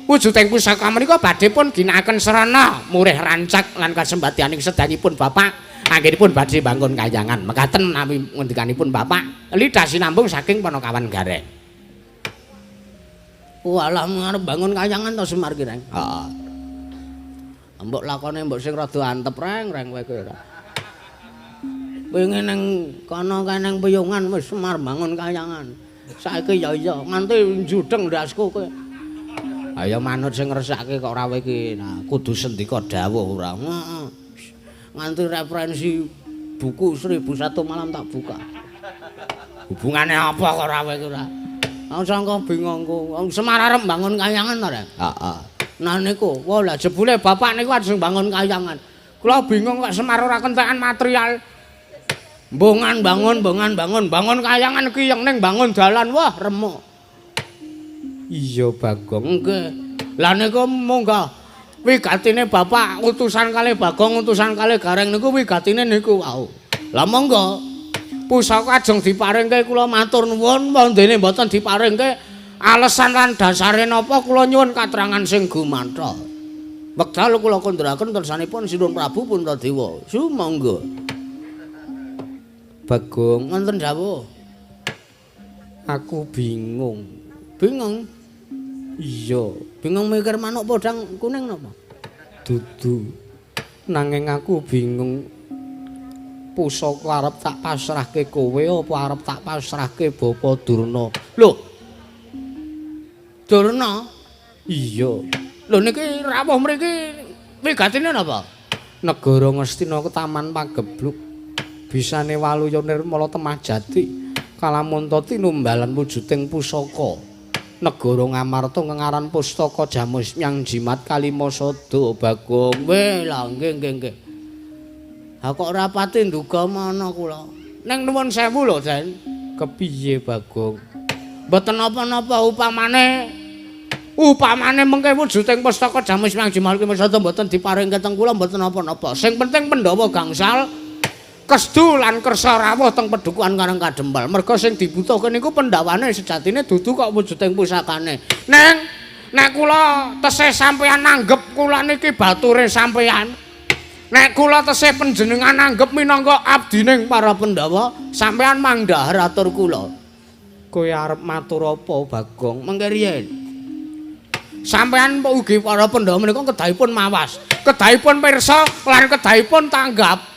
Wujuding pusaka menika badhe pun ginakaken srana murih rancak lan kasembadyaning sedayipun bapak anggenipun badhe bangun kayangan. Mekaten menawi ngendikanipun bapak lidah sinambung saking Panakawan Gareng. Walah arep bangun kayangan to Semar ki, Reng. Heeh. Mbok lakone mbok sing rada antep, Reng, Reng kowe kowe ora. Wingi ning kono kae ning Piyungan wis Semar bangun kayangan. Saiki ya iya nganti njudeng ndasku kowe. Ayo manut sing ngresake kok ora kowe iki. Nah, kudu sendika dawuh ora. Heeh. Nganti referensi buku 1001 malam tak buka. Hubungane apa kok ora kowe iki ora? Aku sangka bingungku. Semar arep bangun kayangan to, Rek? Heeh. Nah niku, wah lah jebule bapak niku ajeng bangun kayangan. Kula bingung kok Semar ora kentekan material. Mbongan bangun, bongan bangun, bangun kayangan ki yang ning bangun dalan, wah remuk. Iya Bagong, nggih. Lah niku munggah wigatine bapak utusan kalih Bagong, utusan kalih Gareng niku wigatine niku wau. Lah monggo. Pusaka ajeng diparingke kula matur nuwun, wondene mboten diparingke alesan lan dasare napa kula nyuwun katerangan sing gumanthol. Wekdal kula kandharaken tersanipun Sinuwun Prabu Puntadewa. Sumangga. Bagong, wonten dawuh. Aku bingung. Bingung? Iya, bingung mikir manuk podang kuning napa? Dudu. Nanging aku bingung. Pusaka arep tak pasrahke kowe apa arep tak pasrahke Bapa Durna? Lho. Durna? Iya. Lho niki rawuh mriki wigatine napa? Negara Ngastina Taman Pagebluk. Bisane waluya nirmala temah jati kalamunta tinumbalan wujuding pusaka. Negara Ngamarta ngengaran pustaka Jamus Myang Jimat Kalima Sada Bagong. Weh, lha nggih nggih nggih. Ha kok ora pati nduga mana kula. Ning nuwun sewu lho, Den. Kepiye Bagong? Mboten napa-napa upamane mengke wujuding pustaka Jamus Myang Jimat Kalima Sada mboten diparingke teng kula mboten napa-napa. Sing penting Pandhawa gangsal Kesdu lan kersa rawuh teng Pedukuhan Karang Kadempel. Merga sing dibutuhke niku pendawane sejatine dudu kok wujuding pusakane. Neng, nek kula tesih sampeyan nanggep kula niki bature sampeyan. Nek kula tesih panjenengan nanggep minangka abdining para Pandhawa, sampeyan mangdhahar atur kula. Kowe arep matur apa, Bagong? Mengke riyen. Sampeyan ugi para Pandhawa menika kedahipun mawas, kedahipun pirsa lan kedahipun tanggap.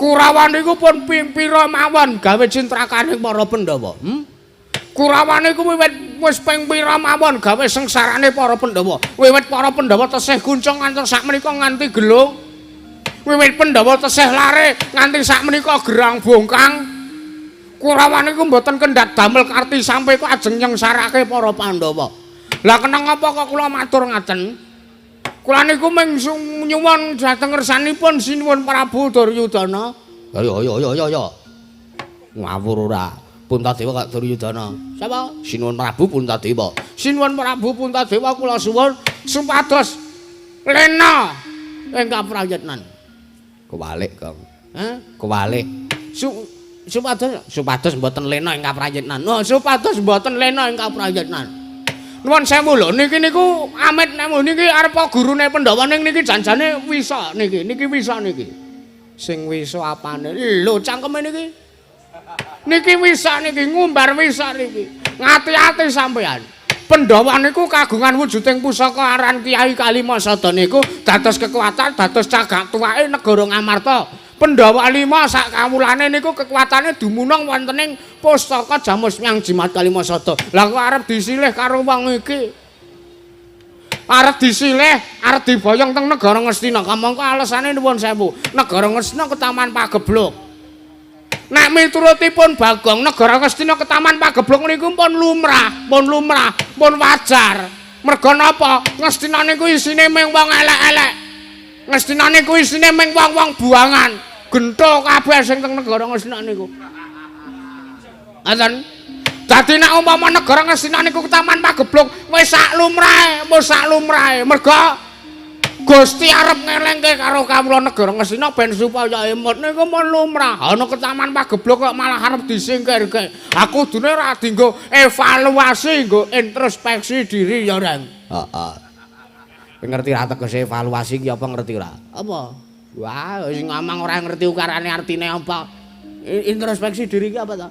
Kurawa niku pun ping pira mawon gawe cintrakane para Pandhawa. Kurawa niku wiwit wis ping pira mawon gawe sengsarane para Pandhawa. Wiwit para Pandhawa tesih kuncung ngantos sakmenika nganti gelung. Wiwit Pandhawa tesih lare nganti sakmenika gerang bongkang. Kurawa niku mboten kendhat damel karti sampe kok ajeng nyengsarake para Pandhawa. Lah kenang apa kok kula matur ngaten? Kula niku mung nyuwun dhateng ngersanipun Sinuwun Prabu Duryudana. Ayo ayo ayo ayo. Ngawur ora. Puntadewa kak Duryudana. Sapa? Sinuwun Prabu Puntadewa. Sinuwun Prabu Puntadewa kula suwun supados lena ing kaprayitnan. Kewalik, Kang. Hah? Kewalik. Supados supados mboten lena ing kaprayitnan. Oh, supados mboten lena ing kaprayitnan. Nuwun sewu lho, niki niku amit nek niki arep gurune Pandhawa ning niki janjane wisa niki, niki wisa niki. Sing wisa apane? Lho cangkeme niki. Niki wisa niki, ngumbar wisa niki. Ngati-ati sampean. Pandhawa niku kagungan wujuding pusaka aran Kyai Kalimasada niku dados kekuatan, dados cagak tuwake negara Ngamarta. Pandhawa lima sak kawulane niku kekuatane dumunung wonten ing pustaka Jamus Myang Jimat Kalimasada. Lah kok arep disilih karo wong iki? Arep disilih, arep diboyong teng negara Ngastina. Kamangka alesane nuwun sewu. Negara Ngastina ketaman pagebluk. Nek miturutipun Bagong, negara Ngastina ketaman pagebluk niku pun lumrah, pun lumrah, pun wajar. Merga napa? Ngastina niku isine mung wong elek-elek. Ngastina niku isine mung wong-wong buangan. Gentho kabeh sing teng negara Ngastina niku. Ngaten. Dadi nek umpama negara Ngastina niku ketaman pagebluk wis sak lumrahe, wis sak lumrahe. Merga Gusti arep ngelengke karo kawula negara Ngastina ben supaya emut niku mun lumrah. Ana ketaman pagebluk kok malah arep disingkirke. Aku kudune ora dienggo evaluasi, nggo introspeksi diri ya, Reng. Heeh. Kowe ngerti ra tegese evaluasi ki apa ngerti ora? Apa? Wah, sing ngomong ora ngerti ukarane artine apa. Introspeksi diri ki apa ta?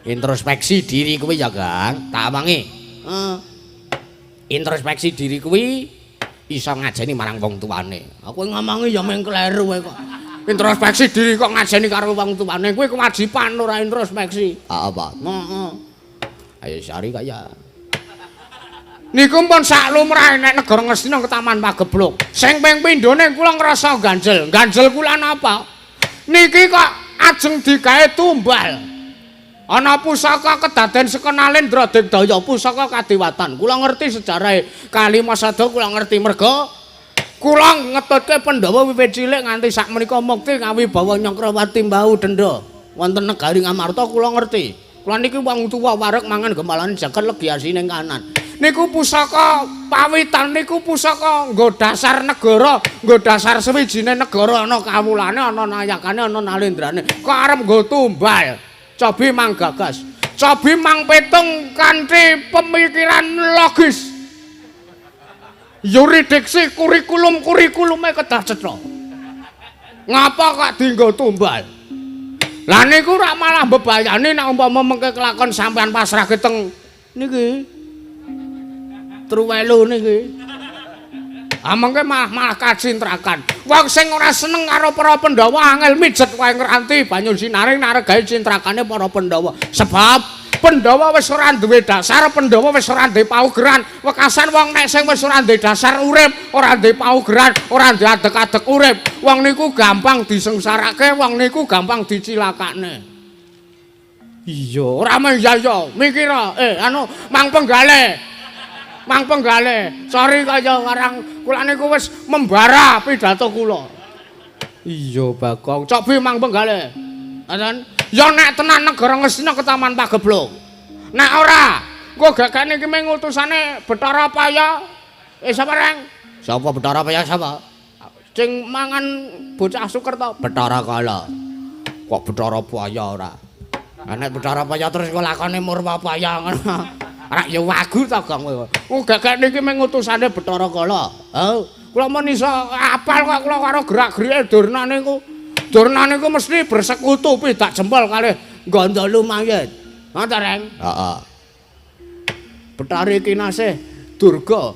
Introspeksi diri kuwi ya, Kang. Tak omongi. Heeh. Introspeksi diri kuwi iso ngajeni marang wong tuane. Aku ngomongi ya mung kleru kowe kok. Introspeksi diri kok ngajeni karo wong tuane kuwi kewajiban ora introspeksi. Apa? Heeh. Ayo sari kaya. Niku pun sak lumrahe nek negara Ngastina ketaman pagebluk. Sing ping pindhone kula ngrasa ganjel. Ganjel kula napa? Niki kok ajeng digawe tumbal. Ana pusaka kedaden saka Nalendra Digdaya, pusaka kadewatan. Kula ngerti sejarahe Kalimasada, kula ngerti merga kula ngetutke Pandhawa wiwit cilik nganti sakmenika mukti ngawibawa Nyakrawati Mbau Denda wonten negari Ngamarta kula ngerti. Kula niki wong tuwa wareg mangan gembalane jagat legi asine kanan. Niku pusaka pawitan niku pusaka nggo dasar negara, nggo dasar sewijine negara ana kawulane, ana nayakane, ana nalendrane. Kok arep nggo tumbal? Cobi mang gagas, cobi mang petung kanthi pemikiran logis. Yuridiksi kurikulum-kurikulume kedah cetha. Ngapa kok dienggo tumbal? Lah niku rak malah mbebayani nek umpama mengke kelakon sampean pasrahke teng niki. Truwelu niki. Ah mengke malah kacintrakan. Wong sing ora seneng karo para Pandhawa angel mijet wae ngranti banyu sinaring naregae cintrakane para Pandhawa. Sebab Pandhawa wis ora duwe dasar, Pandhawa wis ora duwe paugeran. Wekasan wong nek sing wis ora duwe dasar urip, ora duwe paugeran, ora duwe adeg-adeg urip, wong niku gampang disengsarake, wong niku gampang dicilakane. Iya, ora mung ya ya, mikira anu mang penggale. Mang penggale, sorry kaya warang kula niku wis membara pidato kula. Iya, Bagong, cobi mang penggale. Ngoten. Ya nek tenan negara Ngastina ketaman pagebluk. Nek ora, engko gagane iki mung utusane Bathara Paya. Sapa Reng? Sapa Bathara Paya sapa? Sing mangan bocah Sukerta. Bathara Kala. Kok Bathara Paya ora? Lah nek Bathara Paya terus kok lakone Murwapaya ngono. Ora ya wagu to, Gong kowe. Oh, gek niki mung utusane Bathara Kala. Oh, kula mun iso apal kok kula karo gerak-gerike Durna niku. Durna niku mesti bersekutu pidak jempol kalih Gandha Lumayit. Ngoten, Reng? Heeh. Bathari Kinasih Durga.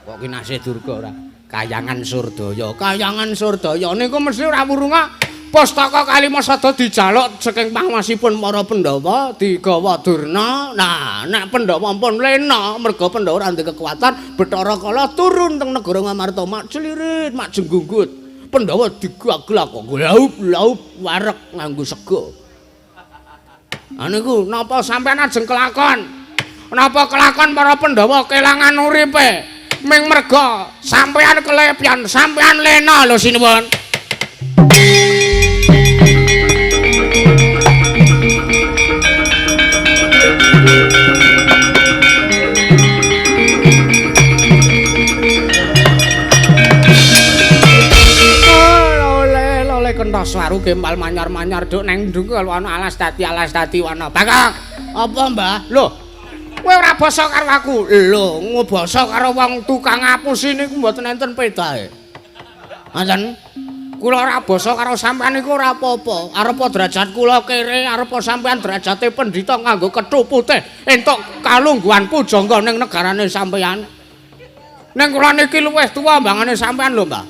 Kok Kinasih Durga ora? Kayangan Surdaya. Kayangan Surdaya niku mesti ora wurunga pustaka Kalimasada dijaluk saking panguwasipun para Pandhawa digawa Durna. Nah, nek Pandhawa pun lena merga Pandhawa ora ndek kekuatan, Bathara Kala turun teng negara Ngamarta mak celirit, mak jenggunggut. Pandhawa digaglak kok laup-laup wareg nganggo sega. Ha niku napa sampean ajeng kelakon? Napa kelakon para Pandhawa kelangan uripe? Ming merga sampean kelepyan, sampean lena lho sinuwun. Lole lole kentos waru gempal manyar-manyar duk neng ndung ana alas dadi wana. Bagong, apa Mbah? Lho, kowe ora basa karo aku. Lho, ngobasa karo wong tukang ngapusi niku mboten enten pedahe. Ngoten. Kula ora basa karo sampean niku ora apa-apa. Arepa derajat kula kere, arepa sampean derajate pendhita nganggo kethu putih entuk kalungguhan pujangga ning negarane sampean. Ning kula niki luwih tuwa mbangane sampean lho, Mbah.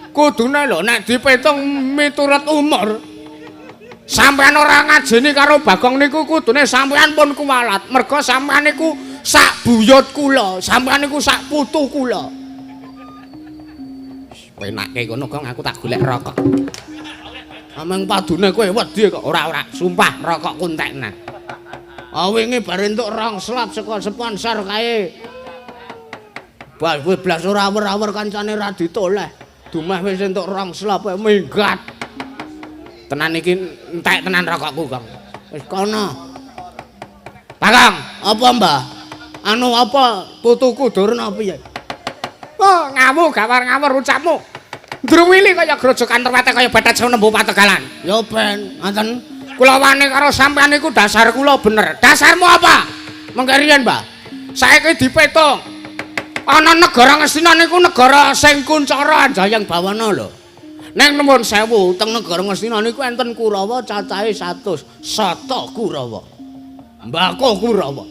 Kudune lho nek dipitung miturut umur sampean ora ngajeni karo Bagong niku kudune sampean pun kuwalat. Merga sampean niku sak buyut kula, sampean niku sak putu kula. Penake kono Gong, aku tak golek rokok. Ameng padune kowe wedi kok. Ora ora, sumpah rokokku entekna. Ah wingi bar entuk rong slop saka sponsor kae. Bal kowe blas ora awer-awer kancane ra ditoleh. Dumeh wis entuk rong slop minggat. Tenan iki entek tenan rokokku, Gong. Wis kono. Bagong, apa Mbah? Anu apa putuku Durna piye? Oh, ngawu gawar ngawur ucapmu. Ndruwili kaya grojokan terwete kaya batet nembu pategalan. Ya ben, ngoten. Kula wani karo sampean niku dasar kula bener. Dasarmu apa? Mengke riyen, Mbah. Saiki dipetung. Ana negara Ngastina niku negara sing kuncara anjayeng bawana lho. Ning nuwun sewu, teng negara Ngastina niku enten Kurawa cacahe 100. Sata Kurawa. Mbako Kurawa.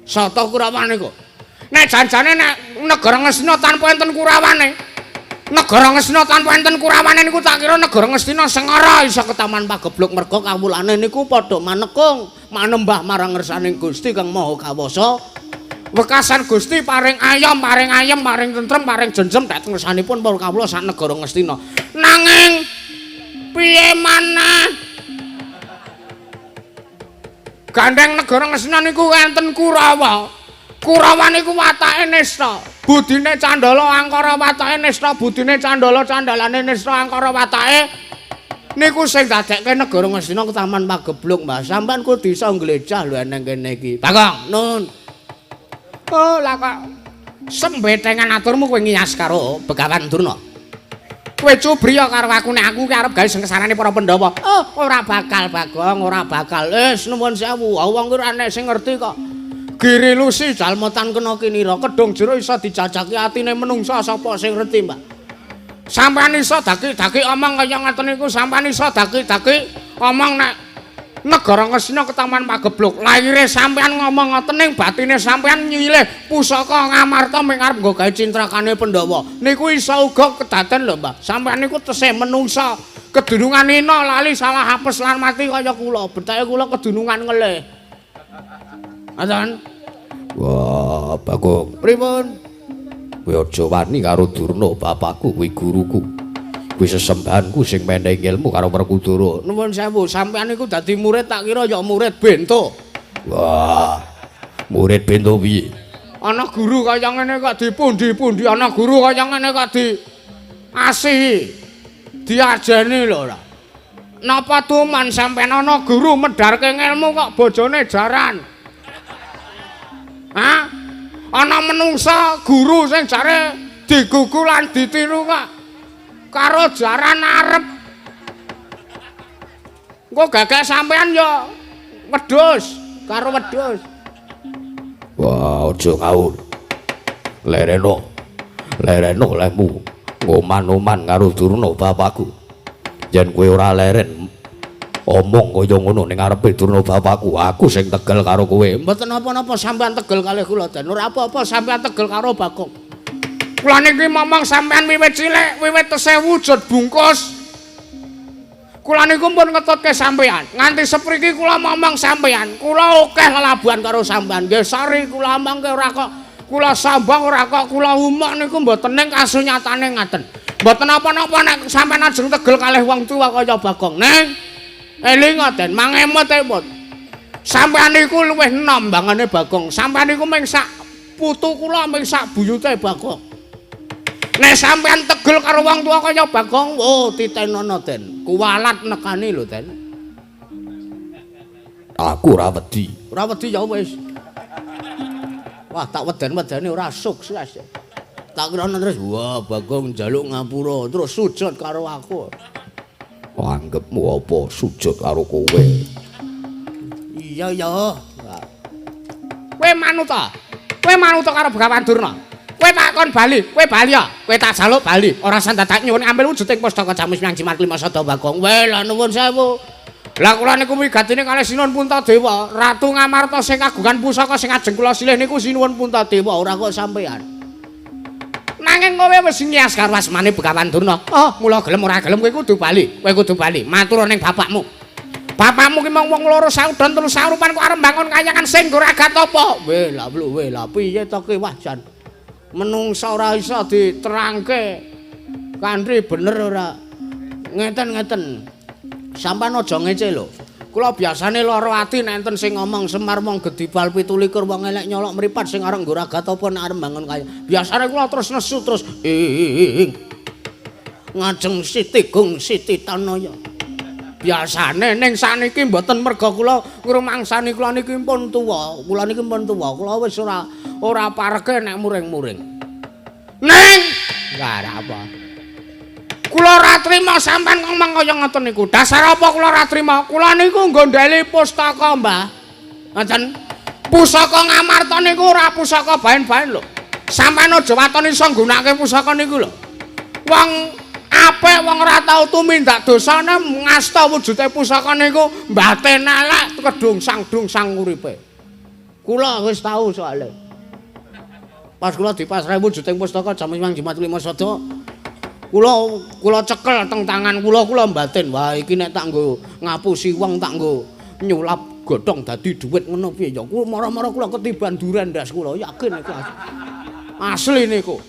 Sata Kurawa niku. Nek janjane nek negara Ngastina tanpa enten Kurawane. Negara Ngastina tanpa enten Kurawane niku tak kira negara Ngastina sengara iso ketaman pagebluk merga kawulane niku padha manekung manembah marang ngersaning Gusti Kang Maha Kawasa. Wekasan Gusti paring ayom, paring ayem, paring tentrem, paring jenjem dhateng ngersanipun para kawula sak negara Ngastina. Nanging piye maneh? Gandeng negara Ngastina niku enten Kurawa. Kurawa niku watake nista, budine candala angkara watake nista, budine candala candalane nista angkara watake niku sing dadekke negara Ngastina ketaman pagebluk, Mbah. Sampeyan kudu iso nglejah lho eneng kene iki. Bagong, nun. Oh, lah kok sembetengan aturmu kowe ngiyas karo Begawan Durna. Kowe cubriya karo aku nek aku ki arep gawe sengsarane para Pandhawa. Oh, ora bakal Bagong, ora bakal. Wis nuwun sewu, wong ki ora enek sing ngerti kok. Giri lusi jalma tan kena kinira, kedung jero iso dijajaki atine menungsa sapa sing ngerti, Mbak. Sampeyan iso daki-daki omong kaya ngoten niku, sampeyan iso daki-daki omong nek negara Ngastina ketaman pagebluk. Lahire sampeyan ngomong ngoten ning batine sampeyan nyilih pusaka Ngamarta ming arep nggo gawe cintrakane Pandhawa. Niku iso uga kedaden lho, Mbak. Sampeyan niku tesih menungsa, kedunungan ina lali salah apes lan mati kaya kula. Betake kula kedunungan ngelih. Ngoten. Wah, Bagong. Pripun? Kowe aja wani karo Durna, bapakku kuwi guruku. Kuwi sesembahanku sing menehi ilmu karo Werkudara. Nuwun sewu, sampeyan niku dadi murid tak kira ya murid bento. Wah. Murid bento piye? Ana guru kaya ngene kok dipundi-pundi, ana guru kaya ngene kok di asihi. Diajeni lho ora. Napa tuman sampeyan ana guru medharke ngelmu kok bojone jaran? Hah? Ana menungsa guru sing jare digugu lan ditiru kok karo jaran arep. Engko gagak sampean ya wedhus karo wedhus. Wah, aja ngawur. Lereno. Lereno lehmu ngoman-oman karo Durna bapakku. Yen kowe ora leren omong kaya ngono ning ngarepe Durna bapakku, aku sing tegel karo kowe. Mboten napa-napa sampean tegel kalih kula, Den. Ora apa-apa sampean tegel karo Bagong. Kula niki momong sampean wiwit cilik, wiwit tesih wujud bungkus. Kula niku pun ngetutke sampean. Nganti sepriki kula momong sampean. Kula akeh lelabuhan karo sampean. Nggih, sori kula omongke ora kok kula sambang ora kok kula umuk niku mboten ning kasunyatane ngaten. Mboten napa-napa nek sampean ajeng tegel kalih wong tuwa kaya Bagong. Neng eling Den, mangemot-emot. Sampean niku luwih enom bangane Bagong. Sampean niku mung sak putu kula mung sak buyute Bagong. Nek sampean tegel karo wong tuwa kaya Bagong, oh titenono Den. Kuwalat nekani lho Den. Aku ora wedi. Ora wedi ya wis. Wah, tak weden-wedeni ora sukses. Tak kira terus wah Bagong njaluk ngapura terus sujud karo aku. Anggepmu apa sujud karo kowe? Iya ya. Kowe manut ta? Kowe manut karo Begawan Durna? Kowe tak kon bali, kowe bali ya. Kowe tak jaluk bali. Ora usah dadak nyuwun ambil wujuding pustaka Jamus Miang Jimat Lima Sada Bagong. Kowe lah nuwun sewu. Lah kula niku wigatine kalih Sinuwun Puntadewa, Ratu Ngamarta sing kagungan pusaka sing ajeng kula silih niku Sinuwun Puntadewa, ora kok sampean. Nanging kowe wis ngias karo asmane Begawan Durna. Oh, mula gelem ora gelem kowe kudu bali. Kowe kudu bali. Matur ning bapakmu. Bapakmu ki mung wong loro saudon telu saurupan kok arep mbangun kayangan sing nggo ragat apa? Weh lah weh lah piye to ki wah jan. Menungsa ora iso diterangke. Kanthi bener ora. Ngeten-ngeten. Sampeyan aja ngece lho. Kula biasane lara ati nek enten sing ngomong Semar wong gedibal 27 wong elek nyolok mripat sing arep nggo ragat apa nek arep mbangun kaya. Biasane kula terus nesu terus ing ngajeng Siti Gung Siti Tanaya. Biasane ning saniki mboten merga kula ngrumangsani kula niki pun tuwa. Kula niki pun tuwa. Kula wis ora pareke nek muring-muring. Ning ora apa. Kula ora trima sampean ngomong kaya ngoten niku. Dasar apa kula ora trima? Kula niku nggondheli pustaka, Mbah. Ngoten. Pusaka Ngamarta niku ora pusaka baen-baen lho. Sampean aja waton iso nggunakake pusaka niku lho. Wong apik wong ora tau tumindak dosane ngasta wujude pusaka niku mbaten elek kedung sang-dung-sang uripe. Kula wis tau soalé. Pas kula dipasrahi wujuding pustaka Jamus Miang Jimat Lima Sada, kula cekel teng tangan kula, kula mbatin, wah iki nek tak nggo ngapusi wong, tak nggo nyulap godhong dadi dhuwit ngono piye ya. Kula mara-mara kula ketiban duren ndas kula, yakin iku asli niku.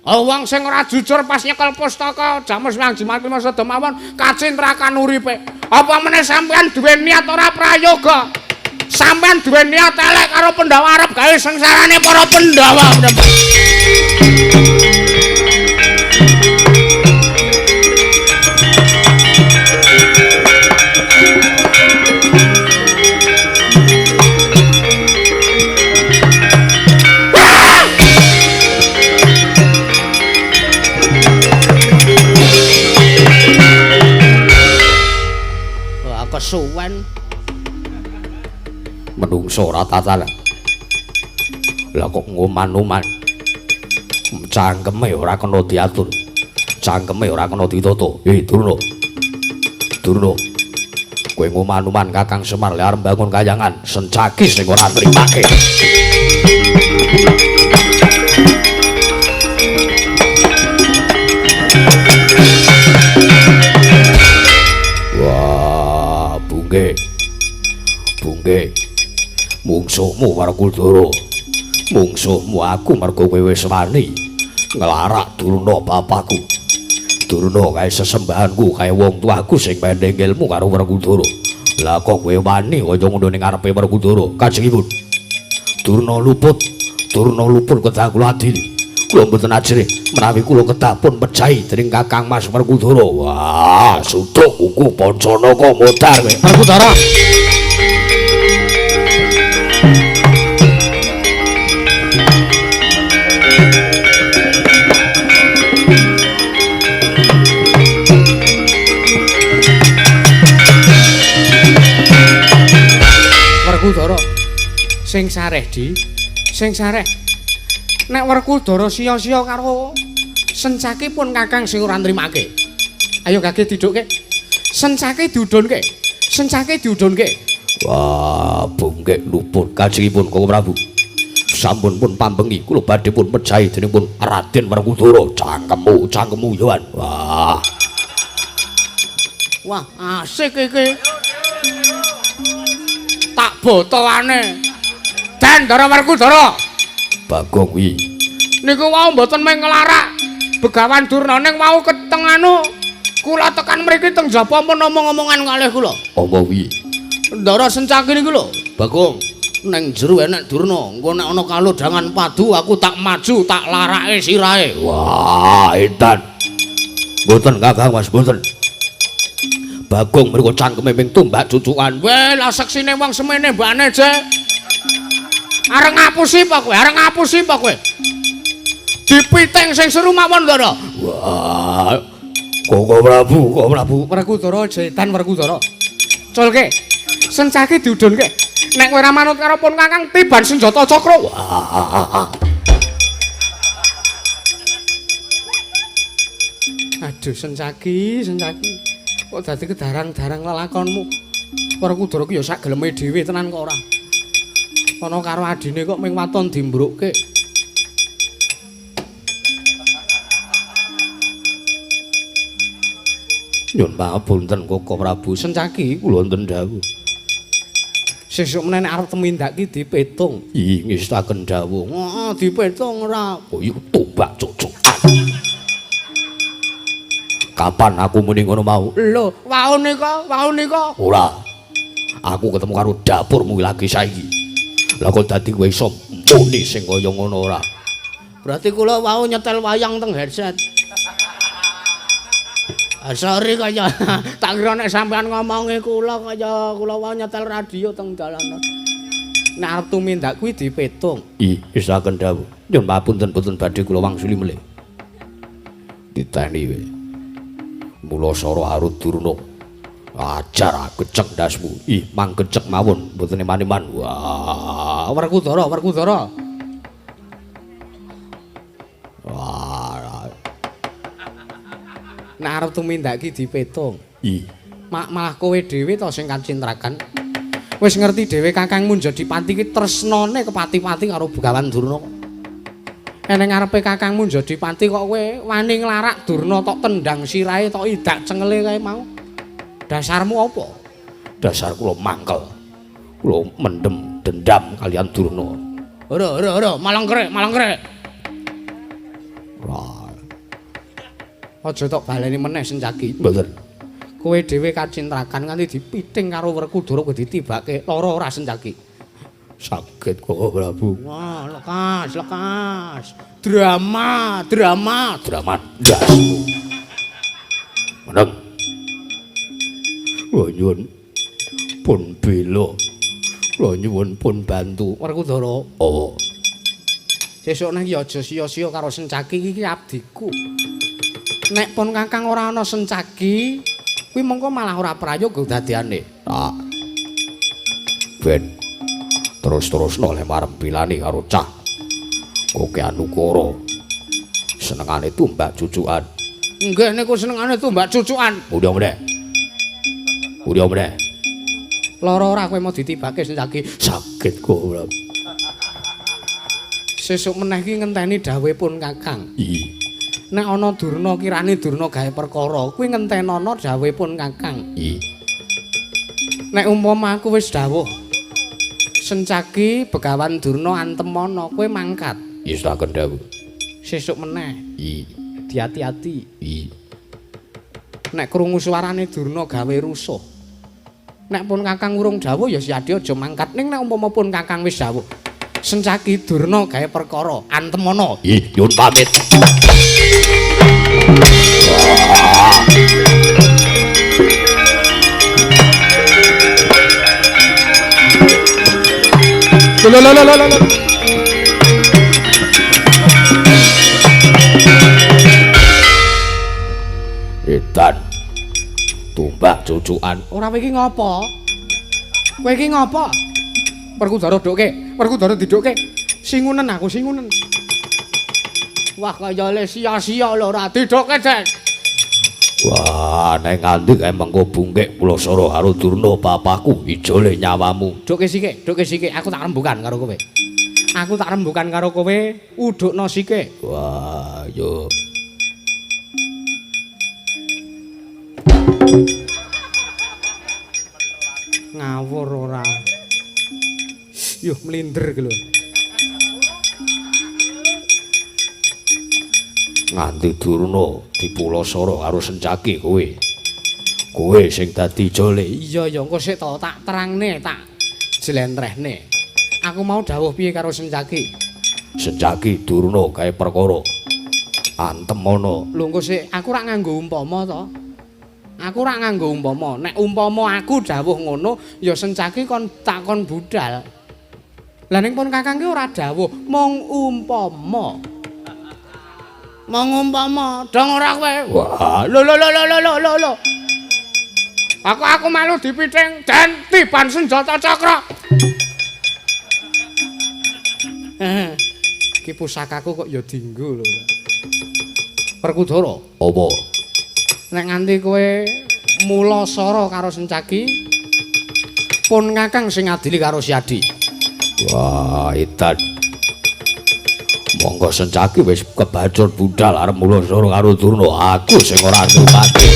Wong sing ora jujur pas nyekel pustaka Jamus Miang Jimat Lima Sada mawon kacintrakan uripe. Apa meneh sampean duwe niat ora prayoga? Sampean duwe niat elek karo Pandhawa arep gawe sengsarane para Pandhawa. Wah, kesuwen. Menungso ora tatanan. Lah kok ngoman-oman. Cangkeme ora kena diatur. Cangkeme ora kena ditata. Durna. Durna. Kowe ngoman-oman Kakang Semar le arep mbangun kayangan, sencaki sing ora nrimake. Wah, bungke. Bungke. Mungsuhmu Werkudara. Mungsuhmu aku mergo kowe wis wani nglarak Durna bapakku. Durna kae sesembahanku, kae wong tuaku sing pendeng ilmu karo Werkudara. Lah kok kowe wani kaya ngono ning ngarepe Werkudara? Kajengipun Durna luput, Durna luput kedah kula adili. Kula mboten ajrih menawi kula kedah pun pejahi dening Kakang Mas Werkudara. Wah, sutuk kuku Pancanaka modar kowe. Werkudara. Werkudara. Sing sareh, Di. Sing sareh. Nek Werkudara sia-sia karo Sencaki pun Kakang sing ora nrimake. Ayo gage didhukke. Sencaki diudhunke. Sencaki diudhunke. Wah, bungkek luput kajengipun Koko Prabu. Sampun pun pambengi kula badhe pun pejahi dening pun Raden Werkudara. Cangkemmu, cangkemmu yoan. Wah. Wah, asik iki. Tak botoane. Den Ndara Werkudara. Bagong kuwi. Niku wau mboten mung nglarak Begawan Durna ning wau keteng anu kula tekan mriki teng jaba pun omong-omongan kalih kula. Apa kuwi? Ndara Sencaki niku lho. Bagong, neng jero enek Durna, engko nek ana kalodhangan padu aku tak maju tak larake sirahe. Wah, edan. Mboten Kakang Mas, mboten. Bagong mriku cangkeme ming tumbak cucukan. Weh, lah seksine wong semene mbane, Je. Arep ngapusi apa kowe? Arep ngapusi apa kowe? Dipiting sing seru mawon, Ndara. Wah. Koko Prabu, Koko Prabu. Werkudara jetan Werkudara. Culke. Sencaki diudhunke. Nek kowe ora manut karo pun Kakang tiban senjata cakra. Wah. Aduh, Sencaki, Sencaki. Kok dadi kedarang-darang lelakonmu. Werkudara ki ya sak geleme dhewe tenan kok ora. Ana karo adine kok ming waton dimbrukke. Nyun pangapunten Koko Prabu. Sencaki kula wonten dawuh. Sesuk meneh nek arep tumindak ki dipetung. Ih, ngestaken dawuh. Heeh, dipetung ora. Oh, iku tumbak cucukan. Kapan aku muni ngono mau? Lho, wau nika, wau nika. Ora. Aku ketemu karo dapurmu lagi saiki. Lah kok dadi kowe iso muni sing kaya ngono ora? Berarti kula wau nyetel wayang teng headset. Ah, sorry kaya tak kira nek sampean ngomongi kula kaya kula wau nyetel radio teng dalan. Nek arep tumindak kuwi dipetung. Ih, isaken dawuh. Nyun papunten boten badhe kula wangsuli melih. Diteni we. Mula sara arut Durna. Ajar gecek ndasmu. Ih, manggecek mawon mboten eman-eman. Wah, Werkudara, Werkudara. Wah. Nek arep tumindak ki dipetung. Ih, malah kowe dhewe to sing kacintrakan. Wis ngerti dhewe Kakangmu njadi pati ki tresnane kepati-pati karo Begawan Durna. Eneng ngarepe Kakangmu njadi pati kok kowe wani nglarak Durna tok tendang sirahe tok idak cengele kae mau. Dasarmu apa? Dasar kula mangkel. Kula mendem dendam kalian Durna. Ora, ora, ora, malangkrek, malangkrek. Wah. Aja tok baleni meneh Sencaki. Mboten. Kowe dhewe kacintrakan nganti dipiting karo Werkudara kowe ditibake lara ora Sencaki. Saged Koko Prabu. Wah, lekas, lekas. Drama, drama, drama ndasmu. Meneng. Kula nyuwun pun bela. Kula nyuwun pun bantu Werkudara. Oh. Sesuk nang iki aja sia-sia karo Sencaki iki abdiku. Nek pun Kakang ora ana Sencaki, kuwi mengko malah ora prayoga dadiane. Tak. Ben terus-terusno le marem bilane karo cah. Koke Anukara. Senengane tumbak cucukan. Nggih niku senengane tumbak cucukan. Udah meneh. Udah meneh. Lara ora kowe mau ditibake Sencaki? Sakit kok. Sesuk meneh iki ngenteni dawuhe pun Kakang. Iya. Nek ana Durna kirane Durna gawe perkara, kuwi ngentenono dawuhe pun Kakang. Iya. Nek umpama aku wis dawuh Sencaki Begawan Durna antemana, kowe mangkat. Istaken dawuh. Sesuk meneh. Iya. Diati-ati. Iya. Nek krungu suarane Durna gawe rusuh. Nek pun Kakang urung dawuh ya siadi aja mangkat. Ning nek umpama pun Kakang wis dawuh Sencaki Durna gawe perkara, antemana. Ih, nyuwun pamit. Lho lho lho lho lho. Edan. Tumbak cucukan. Ora kowe iki ngopo? Kowe iki ngopo? Werkudara dukke, Werkudara didukke. Singunen aku singunen. Wah kaya le sia-sia lho ora didukke, Den. Wah, nek nganti kae mengko bungkek Pulasara karo Durna bapakku ijole nyawamu. Dukke sike, dukke sike, aku tak rembukan karo kowe. Aku tak rembukan karo kowe, udukno sike. Wah, yo. Ngawur ora. Yuh mlinder iki lho. Nganti Durna dipulasara karo Sencaki kowe. Kowe sing dadi jole. Iya ya, engko sik to tak terangne, tak jlentrehne. Aku mau dawuh piye karo Sencaki? Sencaki Durna gawe perkara. Antem ana. Lho engko sik, aku ora nganggo umpama to. Aku ora nganggo umpama. Nek umpama aku dawuh ngono, ya Sencaki kon tak kon budal. Lah ning pun Kakang ki ora dawuh, mung umpama. Mung umpama, dong ora kowe. Wah, lho lho lho lho lho lho lho. Aku malu dipiting den tiban senjata cakra. Ki pusakaku kok ya dinggo lho. Werkudara, apa? Nek nganti kowe mulasara karo Sencaki, pun Kakang sing ngadili karo Siadi. Wah, edan. Monggo Sencaki wis kebacut budal arep mulasara karo Durna, aku sing ora ngrupake.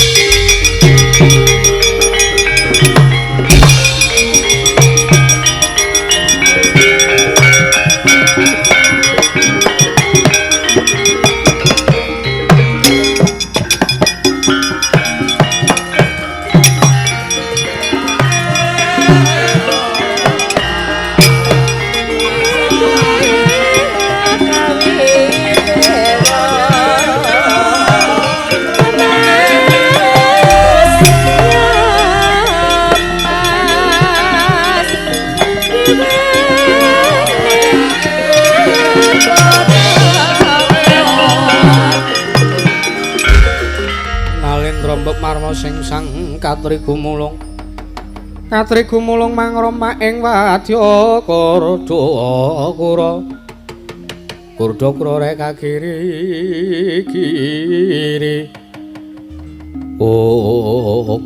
Marma sing sang katri gumulung, katri gumulung mangroma ing wadya kurda kura, kurda kura reka kiri kiri. Oh,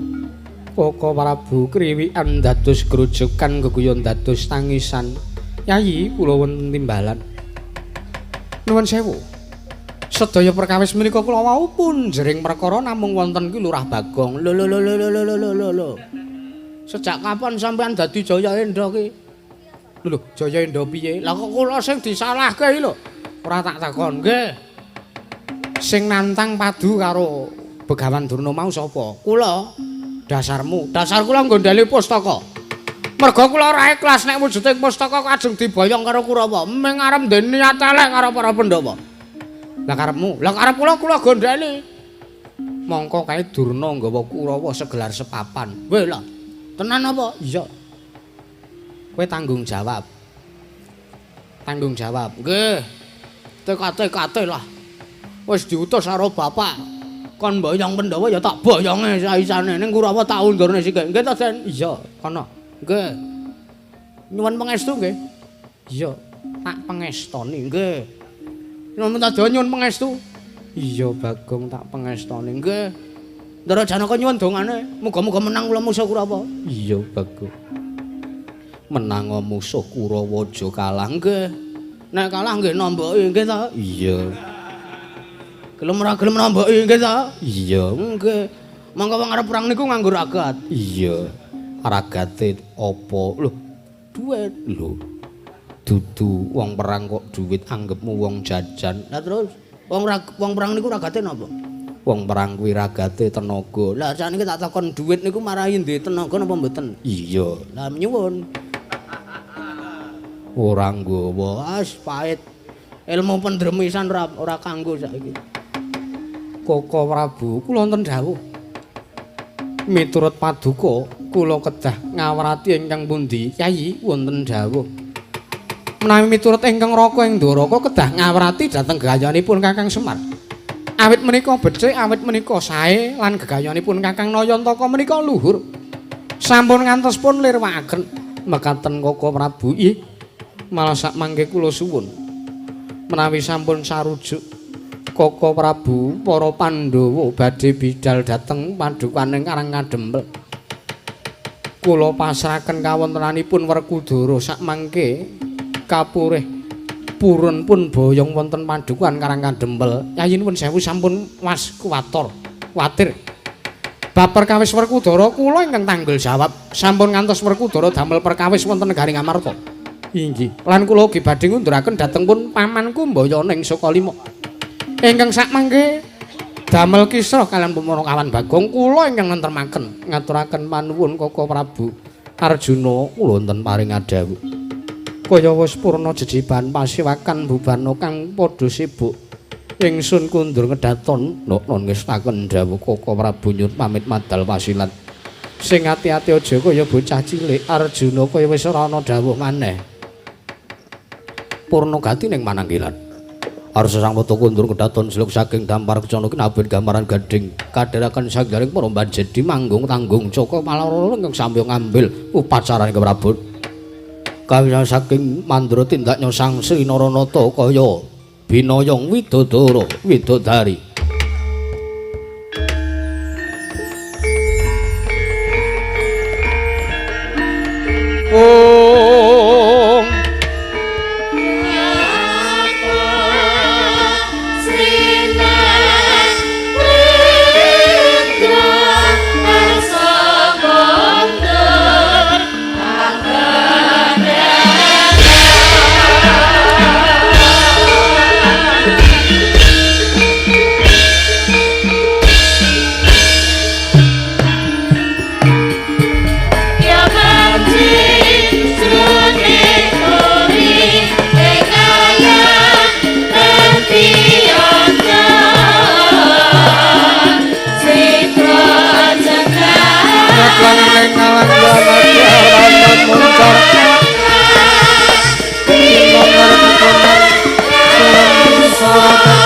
Koko Prabu kriwikan dados grujukan geguyon dados tangisan. Yayi kula wonten timbalan. Nuwun sewu. Sedaya perkawis menika kula wau pun jering perkara namung wonten ki Lurah Bagong. Lho lho lho lho lho lho lho. Sejak kapan sampean dadi Jaya Endha ki? Lho lho, Jaya Endha piye? Lah kok kula sing disalahke iki lho. Ora tak takon nggih. Sing nantang padu karo Begawan Durna mau sapa? Kula. Dasarmu, dasar kula nggondheli pustaka. Merga kula ora ikhlas nek wujuding pustaka kajeng diboyong karo Kurawa. Ming arep ndek niat elek karo para Pandhawa. Lah karepmu, lah karep kula kula gondheli. Mongko kae Durna nggawa Kurawa segelar sepapan. Weh lah. Tenan apa? Iya. Kowe tanggung jawab. Tanggung jawab. Nggih. TKT-KT lah. Wis diutus karo bapak. Kon mboyong Pandhawa ya tak boyonge saisane ning Kurawa tak undurne sithik. Nggih to, Den? Iya, kono. Nggih. Nyuwun pangestu nggih. Iya, tak pangestoni nggih. Nyuwun minta nyuwun pangestu. Iya, Bagong tak pangestoni nggih. Ndara Janaka nyuwun dongane, muga-muga menang kula musuh Kurawa. Iya, Bagong. Menang musuh Kurawa aja kalah nggih. Nek kalah nggih namboki nggih ta? Iya. Gelem ora gelem namboki nggih ta? Iya, nggih. Mangka wong arep perang niku nganggo ragat. Iya. Ragate apa? Lho, duit. Lho. Dudu wong perang kok duit anggepmu wong jajan. Lah terus wong perang niku ragate napa? Wong perang kuwi ragate tenaga. Lah sakniki tak takon duit niku marahi ndek tenaga napa mboten? Iya. Lah nyuwun. Ora nggawa. As pahit. Ilmu pendremisan ora kanggo saiki. Koko Prabu kula wonten dawuh. Miturut paduka kula kedah ngawrati ingkang pundi? Yayi wonten dawuh. Menawi miturut ingkang Raka ing Ndoraka kedah ngawrati dhateng gayanipun Kakang Semar. Awit menika becik, awit menika sae lan gegayanipun Kakang Nayantaka menika luhur. Sampun ngantos pun lirwakaken. Mekaten Koko Prabu. Ih, malah sak mangke kula suwun. Menawi sampun sarujuk Koko Prabu para Pandhawa badhe bidal dhateng padukane Karang Kadempel. Kula pasrahaken kawontenanipun Werkudara sak mangke kapurih purun pun boyong wonten padukuhan Karang Kadempel. Yayi nuwun sewu sampun was kuwator, kuwatir. Bab perkawis Werkudara kula ingkang tanggul jawab. Sampun ngantos Werkudara damel perkawis wonten negari Ngamarta. Inggih. Lan kula ugi badhe ngunduraken dhateng pun pamanku Mbayana ing Sukalima. Ingkang sak mangke damel kisrah kaliyan Pumarakawan Bagong kula ingkang nentremaken ngaturaken panuwun Koko Prabu Arjuna kula wonten paring adhawuh. Kaya wis purna jejiban pasiwakan bubana kang padha sibuk. Ingsun kundur ngedaton noknon ngestaken dawuh Koko Prabu nyuwun pamit madal pasilat. Sing ati-ati aja kaya bocah cilik Arjuna kaya wis ora ana dawuh maneh. Purna gati ning mananggilan. Arsa sang wata kundur kedaton seluk saking dampar kecana kinabet gambaran gading kadheraken sanggaring para banjedi manggung tanggung caka malara ingkang samya ngambil upacarane keprabon. Kawisa saking mandra tindaknya sang Sri Naranata kaya binayang widodara widodari. Om Muncul.